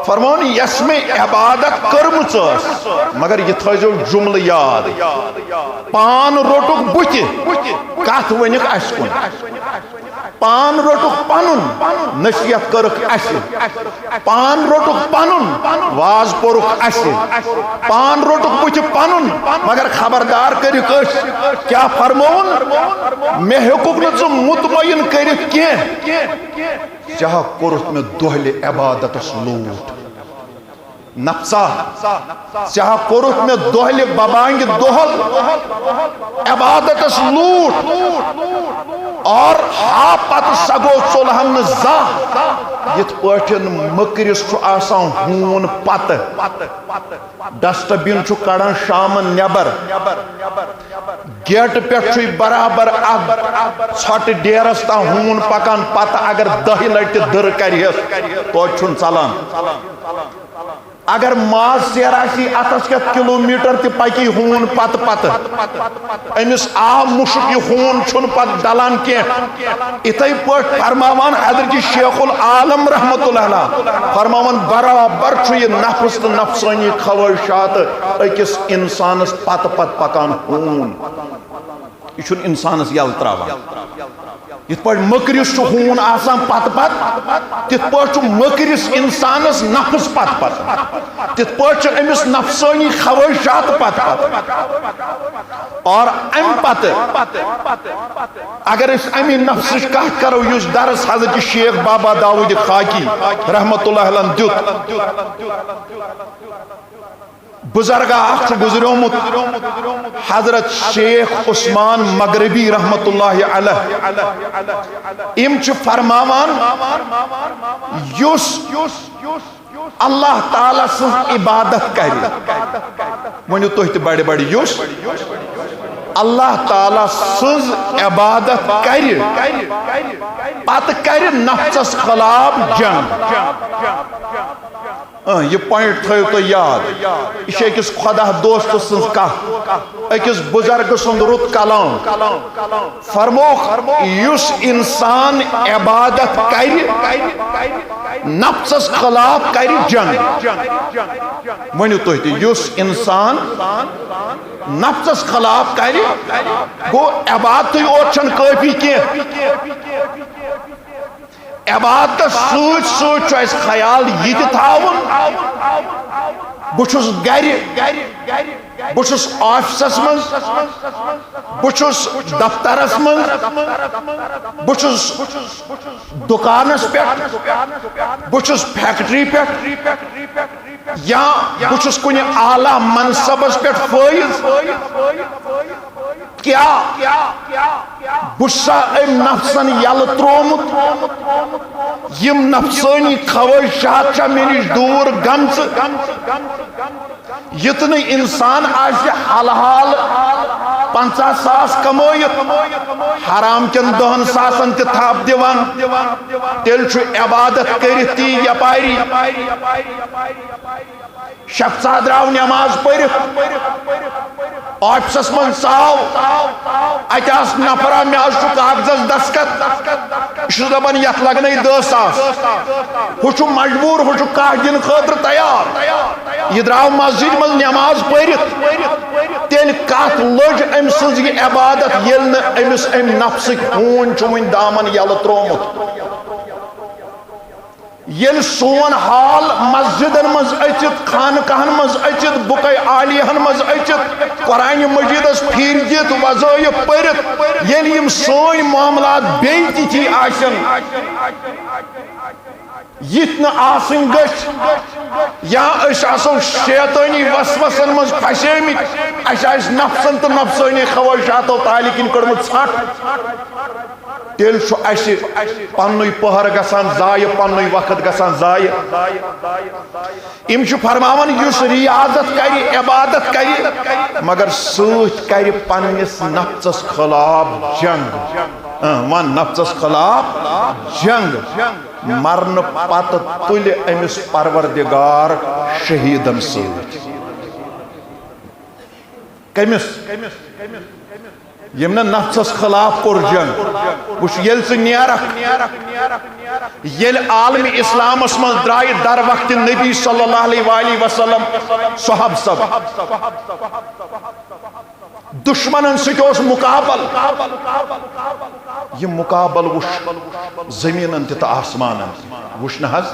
فرمون، یس مےٚ عبادت کٔرمٕژ ٲس، مگر یہِ تھٲیزیو جملہٕ یاد، پان روٚٹُکھ بُتھِ، کتھ ؤنِکھ اسہِ کُن۔ پان روٚٹُکھ پنُن، نصیحت کٔرٕکھ اسہِ۔ پان روٚٹُکھ پنُن، واز پوٚرُکھ اسہِ۔ پان روٚٹُکھ بُتھِ پنُن، مگر خبردار کٔرِکھ أسۍ۔ کیٛاہ فرمووُن؟ مےٚ ہیوٚکُکھ نہٕ ژٕ مطمئن کٔرِتھ کینٛہہ۔ ژےٚ ہا کوٚرُتھ مےٚ دۄہلہِ عبادتس لوٗٹھ۔ نفسا، ژےٚ ہا کوٚرُتھ مےٚ دۄہلہِ ببانگہِ دۄہل عبادتس لوٗٹھ، اور ہا پتہٕ سا گوٚو ژوٚلہم نہٕ زانٛہہ۔ یِتھ پٲٹھۍ مٔکرِس چھُ آسان ہوٗن پتہٕ، ڈسٹ بِن چھُ کڑان شامن نٮ۪بر، گیٹہٕ پٮ۪ٹھ چھُے برابر اکھ ژھۄٹہٕ ڈیرس تام ہوٗن پکان، پتہٕ اگر دَہہِ لٹہِ دٕر کرِہس، توتہِ چھُنہٕ ژلان۔ اگر ماز ژیر آسی اتھس کٮ۪تھ، کلوٗمیٹر تہِ پکی ہوٗن پتہٕ پتہٕ، أمِس آو مُشُک، یہِ ہوٗن چھُنہٕ پتہٕ ڈلان کینٛہہ۔ یِتھے پٲٹھۍ فرماوان حضرت شیخ العالم رحمتہ اللہ علیہ، فرماوان، برابر چھُ یہِ نفس تہٕ نفسٲنی خواہشات أکِس انسانس پتہٕ پتہٕ پکان ہوٗن۔ یہِ چھُنہٕ انسانس یلہٕ تراوان۔ یِتھ پٲٹھۍ مٔکرِس چھُ ہوٗن آسان پتہٕ پتہٕ، تِتھ پٲٹھۍ چھُ مٔکرِس انسانس نفس پتہٕ پتہٕ۔ تِتھ پٲٹھۍ چھِ أمِس نفسٲنی خواہشات پتہٕ پتہٕ۔ اور امہِ پتہٕ اگر أسۍ امی نفسٕچ کتھ کرو، یُس درس حضرت شیخ بابا داؤد خاکی رحمتہ اللہ علیہ دیُت، بزرگا اکھ چھُ گزریومُت، حضرت شیخ عثمان مغربی رحمتہ اللہ علیہ۔ یِم چھِ فرماوان، یُس اللہ تعالیٰ سٕنٛز عبادت کرِ، ؤنِو تُہۍ تہِ بڑِ بڑِ، یُس اللہ تعالیٰ سٕنٛز عبادت کرِ، پتہٕ کرِ نفسس خلاف جنگ۔ اۭں، یہِ پوینٹ تھٲیِو تُہۍ یاد۔ یہِ چھِ أکِس خۄدا دوست سٕنٛز کتھ، أکِس بُزرگہٕ سُنٛد رُت کلام۔ فرمووُکھ، یُس انسان عبادت کرِ، نفسس خلاف کرِ جنگ۔ ؤنِو تُہۍ تہِ، یُس انسان نفسس خلاف کرِ، گوٚو عبادتٕے اوت چھنہٕ کٲفی کینٛہہ۔ عبادتس سۭتۍ سۭتۍ چھُ اَسہِ خیال یہِ تہِ تھاوُن، بہٕ چھُس گرِ، بہٕ چھُس آفسس منٛز، بہٕ چھُس دفترس منٛز، بہٕ چھُس دُکانس پٮ۪ٹھ، بہٕ چھُس فیکٹری پٮ۪ٹھ، یا بہٕ چھُس کُنہِ اعلیٰ منصبس پٮ۪ٹھ فٲیض۔ کیا بہٕ چھُسا أمۍ نفسن یلہٕ تروومُت؟ یِم نفسٲنی خواہشات چھا مےٚ نِش دوٗر گٔمژٕ؟ یُتھ نہٕ انسان آسہِ حل حال پنژاہ ساس کمٲیِتھ، حرام کٮ۪ن دہن ساسن تہِ تھپھ دِوان، تیٚلہِ چھُ عبادت کٔرِتھ تی یپاری۔ شخصا درٛاو نٮ۪ماز پٔرِتھ، آفسس منٛز ژاو، اتہِ آس نفرا، مےٚ حظ چھُ کاغذس دستخط۔ یہِ چھُس دپان، یتھ لگنے دہ ساس۔ ہُہ چھُ مجبوٗر، ہُہ چھُ کاہ دِنہٕ خٲطرٕ تیار۔ یہِ درٛاو مسجد منٛز نٮ۪ماز پٔرِتھ، تیٚلہِ کتھ لٔج أمۍ سٕنٛز یہِ عبادت، ییٚلہِ نہٕ أمِس أمۍ نفسٕکۍ ہوٗنۍ چھُ وُنہِ دامن یلہٕ ترٛوومُت؟ ییٚلہِ سون حال مسجدن منٛز أژِتھ، خانقاہن منٛز أژِتھ، بُکے عالیہن منٛز أژِتھ، قرآن مجیدس پھیٖرۍ دِتھ، وظٲیف پٔرِتھ، ییٚلہِ یِم سٲنۍ معاملات بیٚیہِ تِتھی آسن، یِتھۍ نہٕ آسٕنۍ گٔژھۍ، یا أسۍ آسو شیطٲنی وسوسن منٛز پھسیمٕتۍ، اسہِ آسہِ نفسن تہٕ نفسٲنی خواہشاتو تالہِ کِنۍ کٔڑمٕژ ژھٹھ، تیٚلہِ چھُ اسہِ پننُے پٔہر گژھان ضایع، پننُے وقت گژھان ضایع۔ یِم چھِ فرماوان، یُس ریاضت کرِ، عبادت کرِ، مگر سۭتۍ کرِ پننِس نفسس خلاف جنگ۔ اۭں، ون، نفسس خلاف جنگ۔ مرنہٕ پتہٕ تُلہِ أمِس پروردگار شہیدن سۭتۍ۔ کٔمِس؟ ییٚمۍ نہٕ نفسس خلاف کوٚر جنگ۔ وٕچھ، ییٚلہِ ژٕ نیرکھ، ییٚلہِ عالمِ اسلامس منٛز درٛایہِ در وقتِ نبی صلی اللہ علیہ وآلہ وسلم صحب صب، دشمنن سۭتۍ اوس مقابل۔ یہِ مقابل وٕچھ زٔمیٖنن تہِ تہٕ آسمانن تہِ۔ وٕچھ نہ حظ،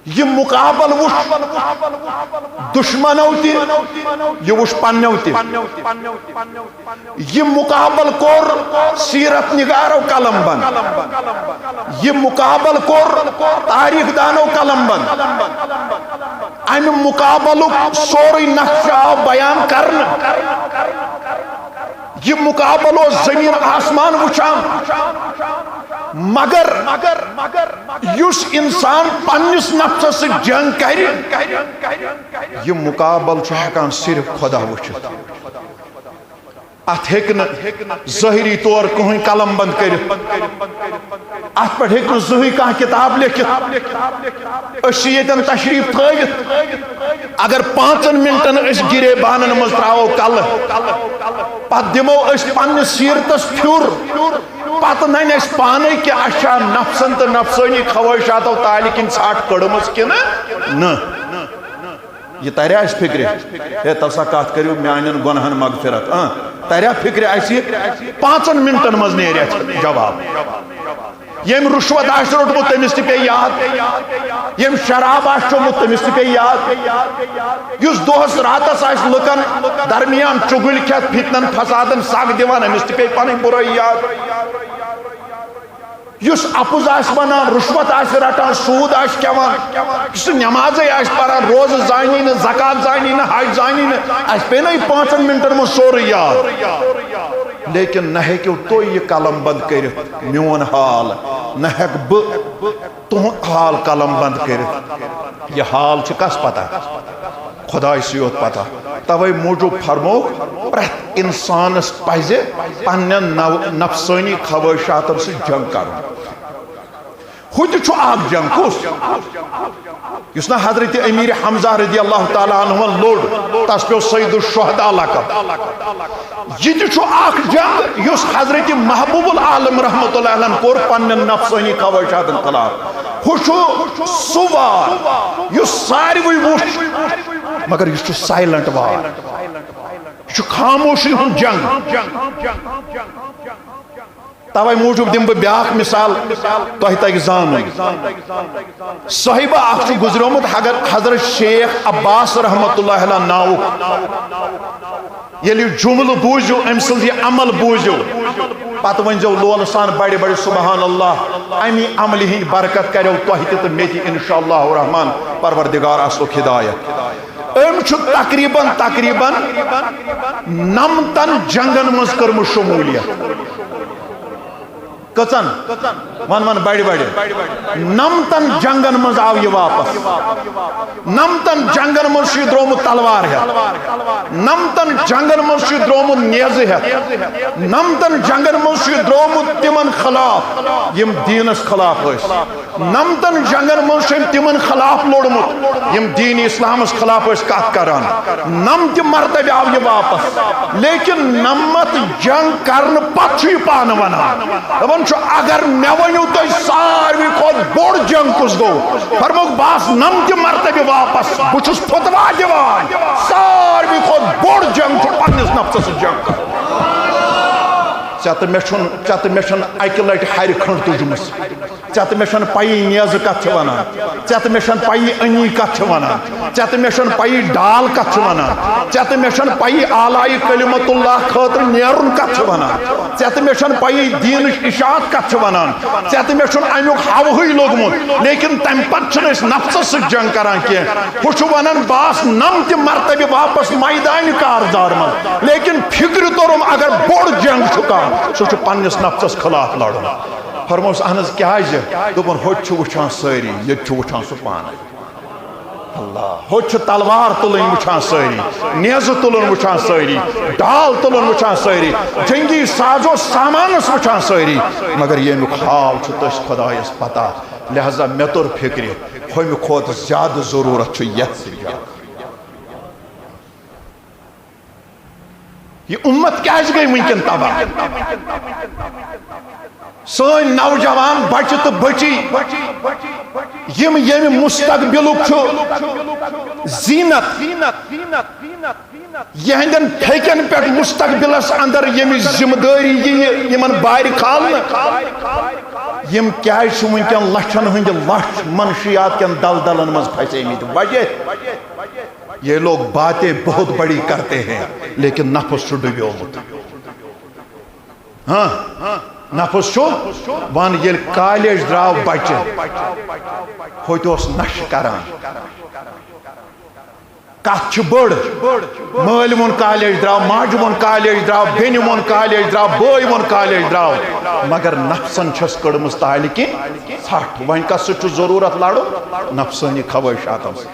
یہِ مقابل وٕچھ دشمنو تہِ، یہِ وٕچھ پننیو تہِ۔ یہِ مقابل کوٚر سیرت نگارو قلم بند، یہِ مقابل کوٚر تاریخ دانو قلم بند۔ امہِ مقابلُک سورُے نقشہٕ آو بیان کرنہٕ۔ یہ مقابلہ اوس زمین آسمان وچھان، مگر یُس انسان پننِس نفسس سۭتۍ جنگ کرِ، یہ مقابلہ چھُ ہٮ۪کان صرف خدا وٕچھِتھ۔ اتھ ہیٚکہِ نہٕ ظٲہری طور کٕہٕنۍ قلم بند کٔرِتھ۔ اتھ پٮ۪ٹھ ہیٚکہِ نہٕ زٕہٕے کانٛہہ کتاب لیکھِتھ۔ أسۍ چھِ ییٚتٮ۪ن تشریف تھٲوِتھ، اگر پانٛژن منٹن أسۍ گرے بانن منٛز ترٛاوو کلہٕ، پتہٕ دِمو أسۍ پننِس سیٖرتس پھیُر، پتہٕ ننہِ اَسہِ پانے کہِ اَسہِ چھا نفسن تہٕ نفسٲنی خواہشاتو تالہِ کِنۍ ژھٹھ کٔڑمٕژ کِنہٕ نہٕ۔ یہ ترِ اَسہِ فکرِ، ہے، تَلہٕ سا کتھ کٔرِو میانٮ۪ن گۄنہن مغفرت۔ اۭں، ترِ فکرِ اَسہِ، پانٛژن منٹن منٛز نیرِ اَسہِ جواب۔ ییٚمۍ رُشوت آسہِ روٚٹمُت، تٔمِس تہِ پیٚیہِ یاد۔ ییٚمۍ شراب آسہِ چوٚمُت، تٔمِس تہِ پیٚیہِ یاد۔ یُس دۄہس راتس آسہِ لُکن درمیان چُگٕلۍ کھٮ۪تھ، فتنن فسادن سگ دِوان، أمِس تہِ پیٚیہِ پنٕنۍ بُرٲیی یاد۔ یُس اپُز آسہِ ونان، رُشوت آسہِ رٹان، سوٗد آسہِ کھٮ۪وان، یُس نہٕ نٮ۪مازے آسہِ پران، روزٕ زانی نہٕ، زکات زانی نہٕ، حج زانی نہٕ، اَسہِ پیٚیہِ نہ یہِ پانٛژن منٹن منٛز سورُے یاد۔ لیکن نہ ہیٚکِو تُہۍ یہِ قلم بند کٔرِتھ میون حال، نہ ہیٚکہٕ بہٕ تُہُنٛد حال قلم بند کٔرِتھ۔ یہِ حال چھُ کس پتہ؟ خدایسٕے یوت پتہ۔ توے موٗجوٗب فرمووُکھ، پرٛٮ۪تھ انسانس پزِ پننٮ۪ن نو-، نفسٲنی خواہشاتن سۭتۍ جنگ کرُن۔ ہُہ تہِ چھُ اکھ جنگ۔ کُس؟ یُس نہ حضرت امیر حمزہ رضی اللہ تعالیٰ عنہ لوٚڑ، تس پیوٚو سید الشہداء لقب۔ یہِ تہِ چھُ اکھ جنگ یُس حضرت محبوب العالم رحمت اللہ علیہ کوٚر پننٮ۪ن نفسٲنی خواہشاتن خلاف۔ ہُہ چھُ سُہ وار یُس ساروٕے وُچھ، مگر یہِ چھُ سائلنٹ وار، یہِ چھُ خاموشی ہُنٛد جنگ۔ توے موٗجوٗب دِمہٕ بہٕ بیٛاکھ مثال، تۄہہِ تَگہِ زانُن۔ صٲحبہ اکھ چھُ گُزریومُت، اگر حضرت شیخ عباس رحمت اللہ علیہ ناوُک ییٚلہِ یہِ جملہٕ بوٗزِو، أمۍ سٕنٛز یہِ عمل بوٗزِو، پتہٕ ؤنۍزیو لولہٕ سان بڑِ بڑِ سبحان اللہ، اَمی عملہِ ہِنٛدۍ برکت کریو تۄہہِ تہِ تہٕ مےٚ تہِ انشاءاللہ الرحمن، پروردگار آسوکھ ہدایت۔ أمۍ چھُ تقریباً، تقریباً نمتن جنگن منٛز کٔرمٕژ شموٗلیت۔ کٔژن؟ ون ون، بڑِ بڑِ۔ نمتن جنگن منٛز آو یہِ واپس۔ نمتن جنگن منٛز چھُ یہِ درٛومُت تلوار ہٮ۪تھ۔ نمتن جنگن منٛز چھُ یہِ درٛومُت نیزٕ ہٮ۪تھ۔ نمتن جنگن منٛز چھُ یہِ درٛومُت تِمن خلاف، یِم دیٖنس خلاف ٲسۍ۔ نمتن جنگن منٛز چھُ أمۍ تِمن خلاف لوٚڑمُت، یِم دیٖن اسلامس خلاف ٲسۍ کتھ کران۔ نمتہِ مرتبہ آو یہِ واپس، لیکن نمتھ جنگ کرنہٕ پتہٕ چھُ یہِ پانہٕ ونان، دپان چھُ، اگر مےٚ ؤنِو تُہۍ ساروی کھۄتہٕ بوٚڑ جنگ کُس گوٚو، فرمووُکھ، بہٕ آس نمتہِ مرتبہ واپس، بہٕ چھُس فتوا دِوان، ساروی کھۄتہٕ بوٚڑ جنگ چھُ پننِس نفسس سۭتۍ جنگ کرُن۔ ژےٚ تہٕ مےٚ چھُنہٕ، ژےٚ تہٕ مےٚ چھُنہٕ اکہِ لٹہِ ہرِ کھنٛڈ تُجمٕژ۔ ژےٚ تہٕ مےٚ چھَنہٕ پَیی نیزٕ کَتھ چھِ وَنان۔ ژےٚ تہٕ مےٚ چھَنہٕ پَیی أنی کَتھ چھِ وَنان۔ ژےٚ تہٕ مےٚ چھَنہٕ پَیی ڈال کَتھ چھِ وَنان۔ ژےٚ تہٕ مےٚ چھَنہٕ پَیی آلایہِ کلمت اللہ خٲطرٕ نیرُن کَتھ چھِ وَنان۔ ژےٚ تہٕ مےٚ چھَنہٕ پَیی دیٖنٕچ اشاعت کَتھ چھِ وَنان۔ ژےٚ تہٕ مےٚ چھُنہٕ اَمیُک ہَوہٕے لوٚگمُت۔ لیکن تَمہِ پَتہٕ چھِنہٕ أسۍ نفسَس سۭتۍ جنگ کران کینٛہہ۔ ہُہ چھُ وَنان، بہٕ آس نَمتہِ مرتبہِ واپس میدانہِ کارزار منٛز۔ لیکن فکرِ توٚرُم، اگر بوٚڑ جنگ چھُ کانٛہہ، سُہ چھُ پننِس نفسَس خلاف لڑُن۔ فرموس، اہن حظ، کیازِ؟ دوٚپُن، ہوٚتہِ چھُ وٕچھان سٲری، ییٚتہِ چھُ وٕچھان سُہ پانے۔ اللہ، ہوٚتہِ چھُ تلوار تُلٕنۍ وٕچھان سٲری، نیزٕ تُلُن وٕچھان سٲری، ڈال تُلُن وٕچھان سٲری، جنگی سازو سامانس وٕچھان سٲری، مگر ییٚمیُک حال چھُ تٔسۍ خۄدایس پتہ۔ لہذا مےٚ توٚر فکرِ، ہُمہِ کھۄتہٕ زیادٕ ضروٗرت چھُ یتھ سۭتۍ۔ یہ امت کیازِ گٔے وٕنکیٚن تباہ؟ سٲنۍ نوجوان بچہِ تہٕ بچی، یِم ییٚمہِ مستقبلُک چھُ زینت، یہندین پھیکن پٮ۪ٹھ مستقبلس اندر ییٚمِچ ذمہ دٲری ییہِ یِمن بارِ کھالنہٕ، یِم کیازِ چھِ وٕنکیٚن لچھن ہٕنٛدۍ لچھ منشیات کٮ۪ن دلدلن منٛز پھسیمٕتۍ؟ وجہ یہ لوگ باتیں بہت بڑی کرتے ہیں، لیکن نفس چھُ ڈُبیومُت۔ ہاں، نفس چھُ ون، ییٚلہِ کالیج درٛاو بچہِ، ہوٚتہِ اوس نشہٕ کران۔ کتھ چھِ بٔڑ۔ مٲلۍ ووٚن کالیج درٛاو، ماجہِ ووٚن کالیج درٛاو، بیٚنہِ ووٚن کالیج درٛاو، بٲے ووٚن کالیج درٛاو، مگر نفسن چھس کٔڑمٕژ تالہِ کِنۍ ژھٹھ۔ وۄنۍ کس سۭتۍ چھُ ضروٗرت لڑُن؟ نفسٲنی خواہشاتن سۭتۍ۔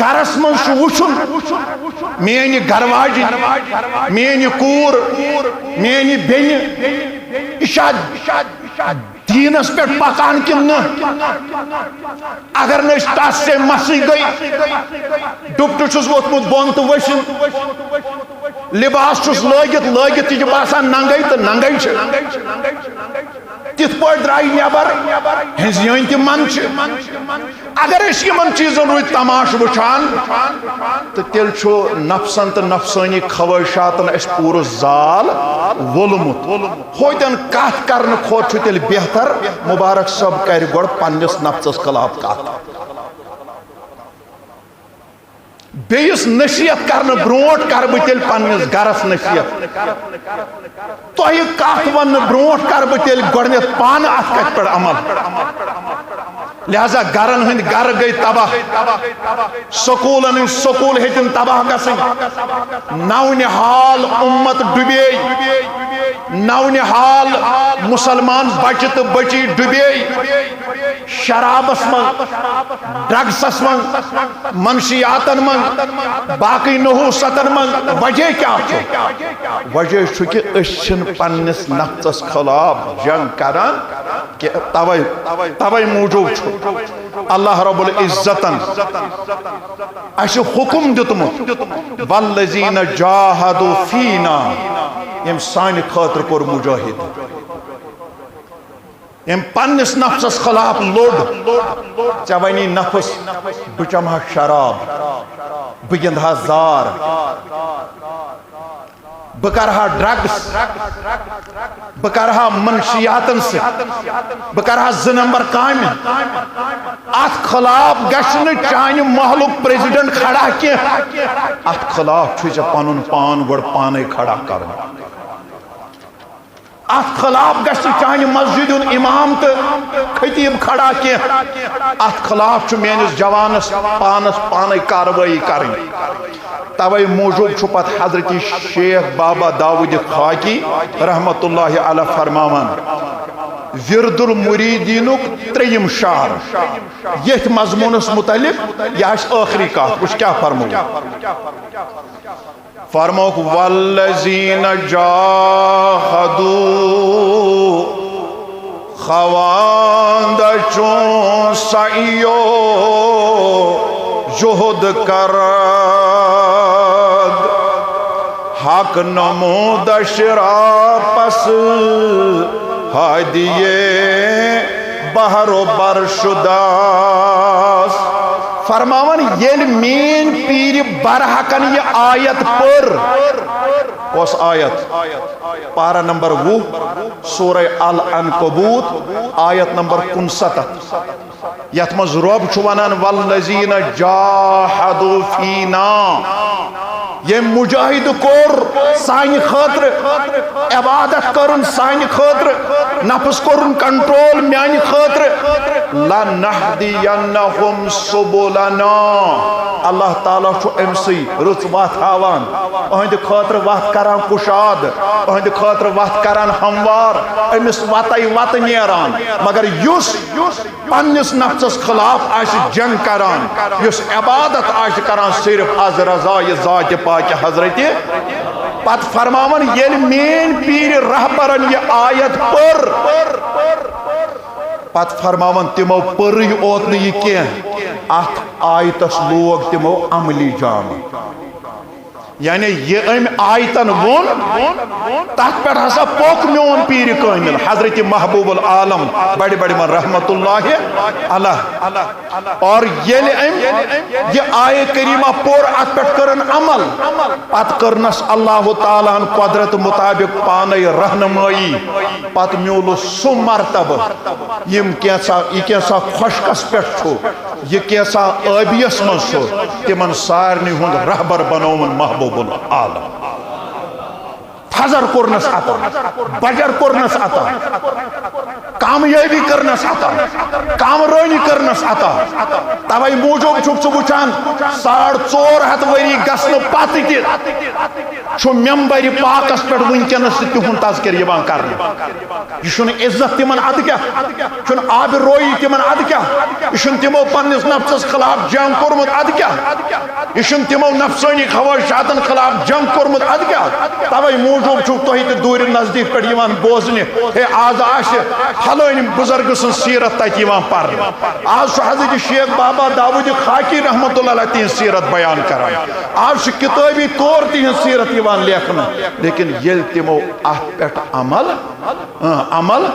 گرس منٛز چھُ وٕچھُن، میٲنۍ گرواجِنۍ، میٲنۍ کوٗر، میٲنۍ بیٚنہِ، یہِ چھا دیٖنس پٮ۪ٹھ پکان کِنہٕ نہٕ؟ اگر نہٕ أسۍ تس سے مسٕے گٔے، ڈُپٹہٕ چھُس ووٚتھمُت بۄن تہٕ ؤسِم، لباس چھُس لٲگِتھ، لٲگِتھ تہِ چھِ باسان ننگے تہٕ ننگے چھِ۔ تِتھ پٲٹھۍ درٛاے نٮ۪بر، ہٕنٛزۍ یٲنۍ تہِ منٛد چھِ۔ اگر أسۍ یِمن چیٖزن روٗدۍ تماشہٕ وٕچھان، تہٕ تیٚلہِ چھُ نفسن تہٕ نفسٲنی خواہشاتن اَسہِ پوٗرٕ زال وولمُت۔ ہوتٮ۪ن کتھ کرنہٕ کھۄتہٕ چھُ تیٚلہِ بہتر مبارک صٲب کرِ گۄڈٕ پننِس نفسس خلاف کتھ۔ بیٚیِس نصیحت کرنہٕ برونٛٹھ کرٕ بہٕ تیٚلہِ پننِس گرس نصیحت۔ تۄہہِ کتھ وننہٕ برونٛٹھ کرٕ بہٕ تیٚلہِ گۄڈٕنیتھ پانہٕ اتھ کتھِ پٮ۪ٹھ عمل۔ لہذا گرن ہٕنٛدۍ گرٕ گٔے تباہ، سکوٗلن ہٕنٛدۍ سکوٗل ہیٚتِن تباہ گژھٕنۍ، نو نہال امت ڈُبے، نو نہال مسلمان بچہِ تہٕ بچی ڈُبے۔ شرابس منٛز، ڈرگسس منٛز، منشیاتن منٛز، باقی نحوستن منٛز وجہ کیٛاہ چھُ؟ وجہ چھُ کہِ أسۍ چھِنہٕ پننِس نفسس خلاف جنگ کران کینٛہہ۔ توے، توے موٗجوٗب چھُ اللہ رب العزتن اَسہِ حُکُم دیُتمُت، "والذین جاہدوا فینا"، ییٚمۍ سانہِ خٲطرٕ کوٚر مجاہدٕ۔ أمۍ پننِس نفسس خلاف لوٚڑ۔ ژےٚ ونی نفس، بہٕ چمہٕ ہا شراب، بہٕ گِنٛدٕ ہا زار، بہٕ کرٕ ہا ڈرگس، بہٕ کرٕ ہا منشیاتن سۭتۍ، بہٕ کرٕ ہا زٕ نمبر کامہِ۔ اتھ خلاف گژھِ نہٕ چانہِ محلُک پریزیڈنٹ کھڑا کینٛہہ۔ اتھ خلاف چھُے ژےٚ پنُن پان گۄڈٕ پانے کھڑا کرُن۔ اتھ خلاف گژھِ نہٕ چانہِ مسجد ہُنٛد امام تہٕ خطیب کھڑا کینٛہہ۔ اتھ خلاف چھُ میٲنِس جوانس پانس پانے کاروٲیی کرٕنۍ۔ توے موٗجوٗب چھُ پتہٕ حضرت شیخ بابا داؤد خاکی رحمت اللہ علیہ فرماوان، ورد المریدینُک ترٛیٚیِم شعر، یتھ مضمونس متعلق، یہِ آسہِ ٲخری کتھ۔ وٕچھ کیٛاہ فرموو۔ فرمووُکھ، "والذین جاہدوا"، خواند چون سعی و جہد کرد، حق نمودش را پس ہادی بحر و بر شداس۔ فرماوان، ییٚلہِ میٲنۍ پیٖرِ برحقن یہِ آیت پٔر، کۄس آیت؟ پارہ نمبر وُہ، سورہ العنکبوت، آیت نمبر کُنسَتتھ، یتھ منٛز رۄب چھُ ونان، "والذین جاہدوا فینا"، ییٚمۍ مجاہدٕ کوٚر سانہِ خٲطرٕ، عبادت کٔرٕن سانہِ خٲطرٕ، نفس کوٚرُن کنٹرول میانہِ خٲطرٕ، "لنہدینہم سبلنا"۔ اللہ تعالیٰ چھُ أمۍ سٕے رٕژ وَتھ ہاوان، أہنٛدِ خٲطرٕ وَتھ کران کُشاد، أہنٛدِ خٲطرٕ وَتھ کران ہموار، أمِس وَتَے وَتہٕ نیران۔ مگر یُس پننِس نفسس خلاف آسہِ جنگ کران، یُس عبادت آسہِ کران صرف از رضایہِ ذاتِ پاکہِ حضرتِ، پتہٕ فرماوان، ییٚلہِ میٲنۍ پیٖرِ رہبرن یہِ آیت پٔر، پتہٕ فرماوان، تِمو پٔرٕے اوت نہٕ یہِ کینٛہہ، اتھ آیتس لوگ تِمو عملی جامہٕ۔ یعنی یہِ أمۍ آیتن ووٚن، تتھ پٮ۪ٹھ ہسا پوٚک میون پیٖرِ کٲمِل حضرت محبوب العالم بڑِ بڑِ من رحمت اللہ علیہ۔ اور ییٚلہِ أمۍ یہِ آیہِ کریمہ پوٚر، اتھ پٮ۪ٹھ کٔرٕن عمل، پتہٕ کٔرنس اللہ تعالیٰ ہن قدرت مطابق پانے رہنمٲیی، پتہٕ میوٗلُس سُہ مرتبہٕ، یِم کینٛژھا، یہِ کینٛژھا خۄشکس پٮ۪ٹھ چھُ، یہِ کینٛژھا ٲبیس منٛز چھُ، تِمن سارنٕے ہُنٛد رہبر بنووُن محبوب العالم۔ تھزر کوٚرنس عطا، بجر کوٚرنس عطا، کامیٲبی کٔرنس عطا، کامرٲنی کٔرنس عطا۔ توے موٗجوٗب چھُکھ ژٕ وٕچھان، ساڑ ژور ہتھ ؤری گژھنہٕ پتہٕ تہِ چھُ ممبرِ پاکس پٮ۪ٹھ وٕنکیٚنس تہِ تِہُنٛد تذکرٕ یِوان کرنہٕ۔ یہِ چھُنہٕ عزت تِمن ادٕ کیٛاہ؟ چھُنہٕ آبرویی تِمن ادٕ کیٛاہ؟ یہِ چھُنہٕ تِمو پننِس نفسس خلاف جنگ کوٚرمُت ادٕ کیٛاہ؟ یہِ چھُنہٕ تِمو نفسٲنی خواہشاتن خلاف جنگ کوٚرمُت ادٕ کیٛاہ؟ توے موٗجوٗب چھُو تُہۍ تہِ دوٗرِ نزدیٖک پٮ۪ٹھ یِوان بوزنہِ، ہے، آز آسہِ فلٲنۍ بُزرگہٕ سٕنٛز سیرت تتہِ یِوان پرنہٕ۔ آز چھُ حضرت شیخ بابا داوود خاکی رحمتہ اللہ علیہ تِہنٛز سیرت بیان کران۔ آز چھُ کتٲبی طور تِہنٛز سیرت یِوان لیکھنہٕ۔ لیکن ییٚلہِ تِمو اتھ پٮ۪ٹھ عمل، اۭں، عمل،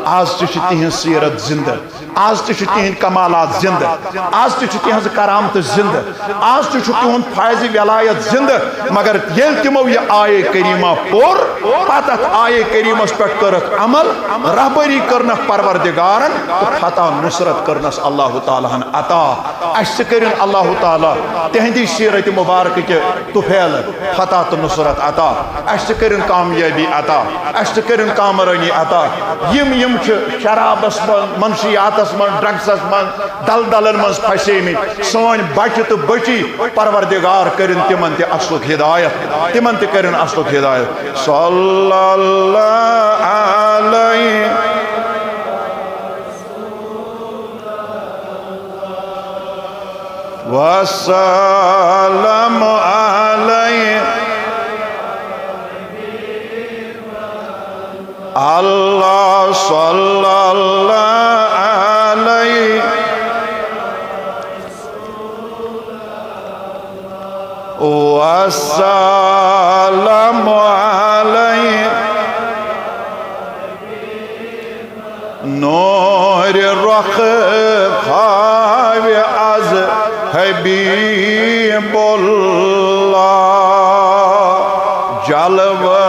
آز تہِ چھِ تِہنٛز سیرت زندٕ۔ آز تہِ چھِ تِہنٛدۍ کمالات زندٕ، آز تہِ چھِ تِہنٛزٕ کرامتہٕ زندٕ، آز تہِ چھُ تِہُنٛد فیض ولایت زندٕ۔ مگر ییٚلہِ تِمو یہِ آیے کریمہ پوٚر، پتہٕ اتھ آیے کریمس پٮ۪ٹھ کٔرٕکھ عمل، رہبری کٔرنکھ پروردگارن تہٕ فتح نصرت کٔرنس اللہ تعالیٰ ہن عطا۔ اسہِ تہِ کٔرِن اللہ تعالیٰ تِہنٛدِ سیرت مبارکہٕ کہِ طفیلہٕ فتح تہٕ نصرت عطا، اسہِ تہِ کٔرِن کامیٲبی عطا، اسہِ تہِ کٔرِن کامرٲنی عطا۔ یِم، یِم چھِ شرابس منٛز، منشیاتس منٛز، ڈرگسس منٛز، دلدلن منٛز پھسیمٕتۍ۔ سٲنۍ بچہِ تہٕ بچی، پروردگار کٔرِن تِمن تہِ اصلُک ہدایت، تِمن تہِ کٔرِن اصلُک ہدایت۔ صلی اللہ علیہ وسلم علیہ۔ اللہ صلی اللہ علیہ وسلم علیہ۔ نور رخ ہاوِ از حبیب اللہ، جلوہ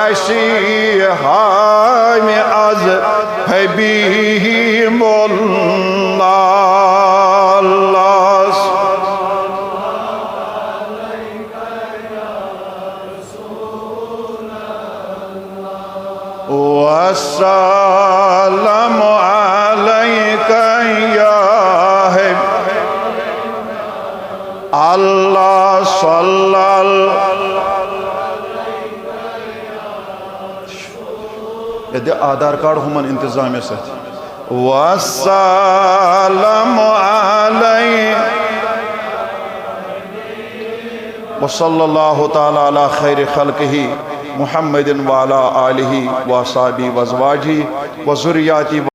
اسی ہاوِ از حبیب اللہ۔ اللہ والسلام عليك يا حبيب الله صلى الله۔ یہِ دِ آدھار کارڈ ہُمن انتظامیہ سۭتۍ۔ والسلام عليك۔ وصلى الله تعالى على خير خلقه محمد وعلى آله وأصحابه وأزواجه وذرياته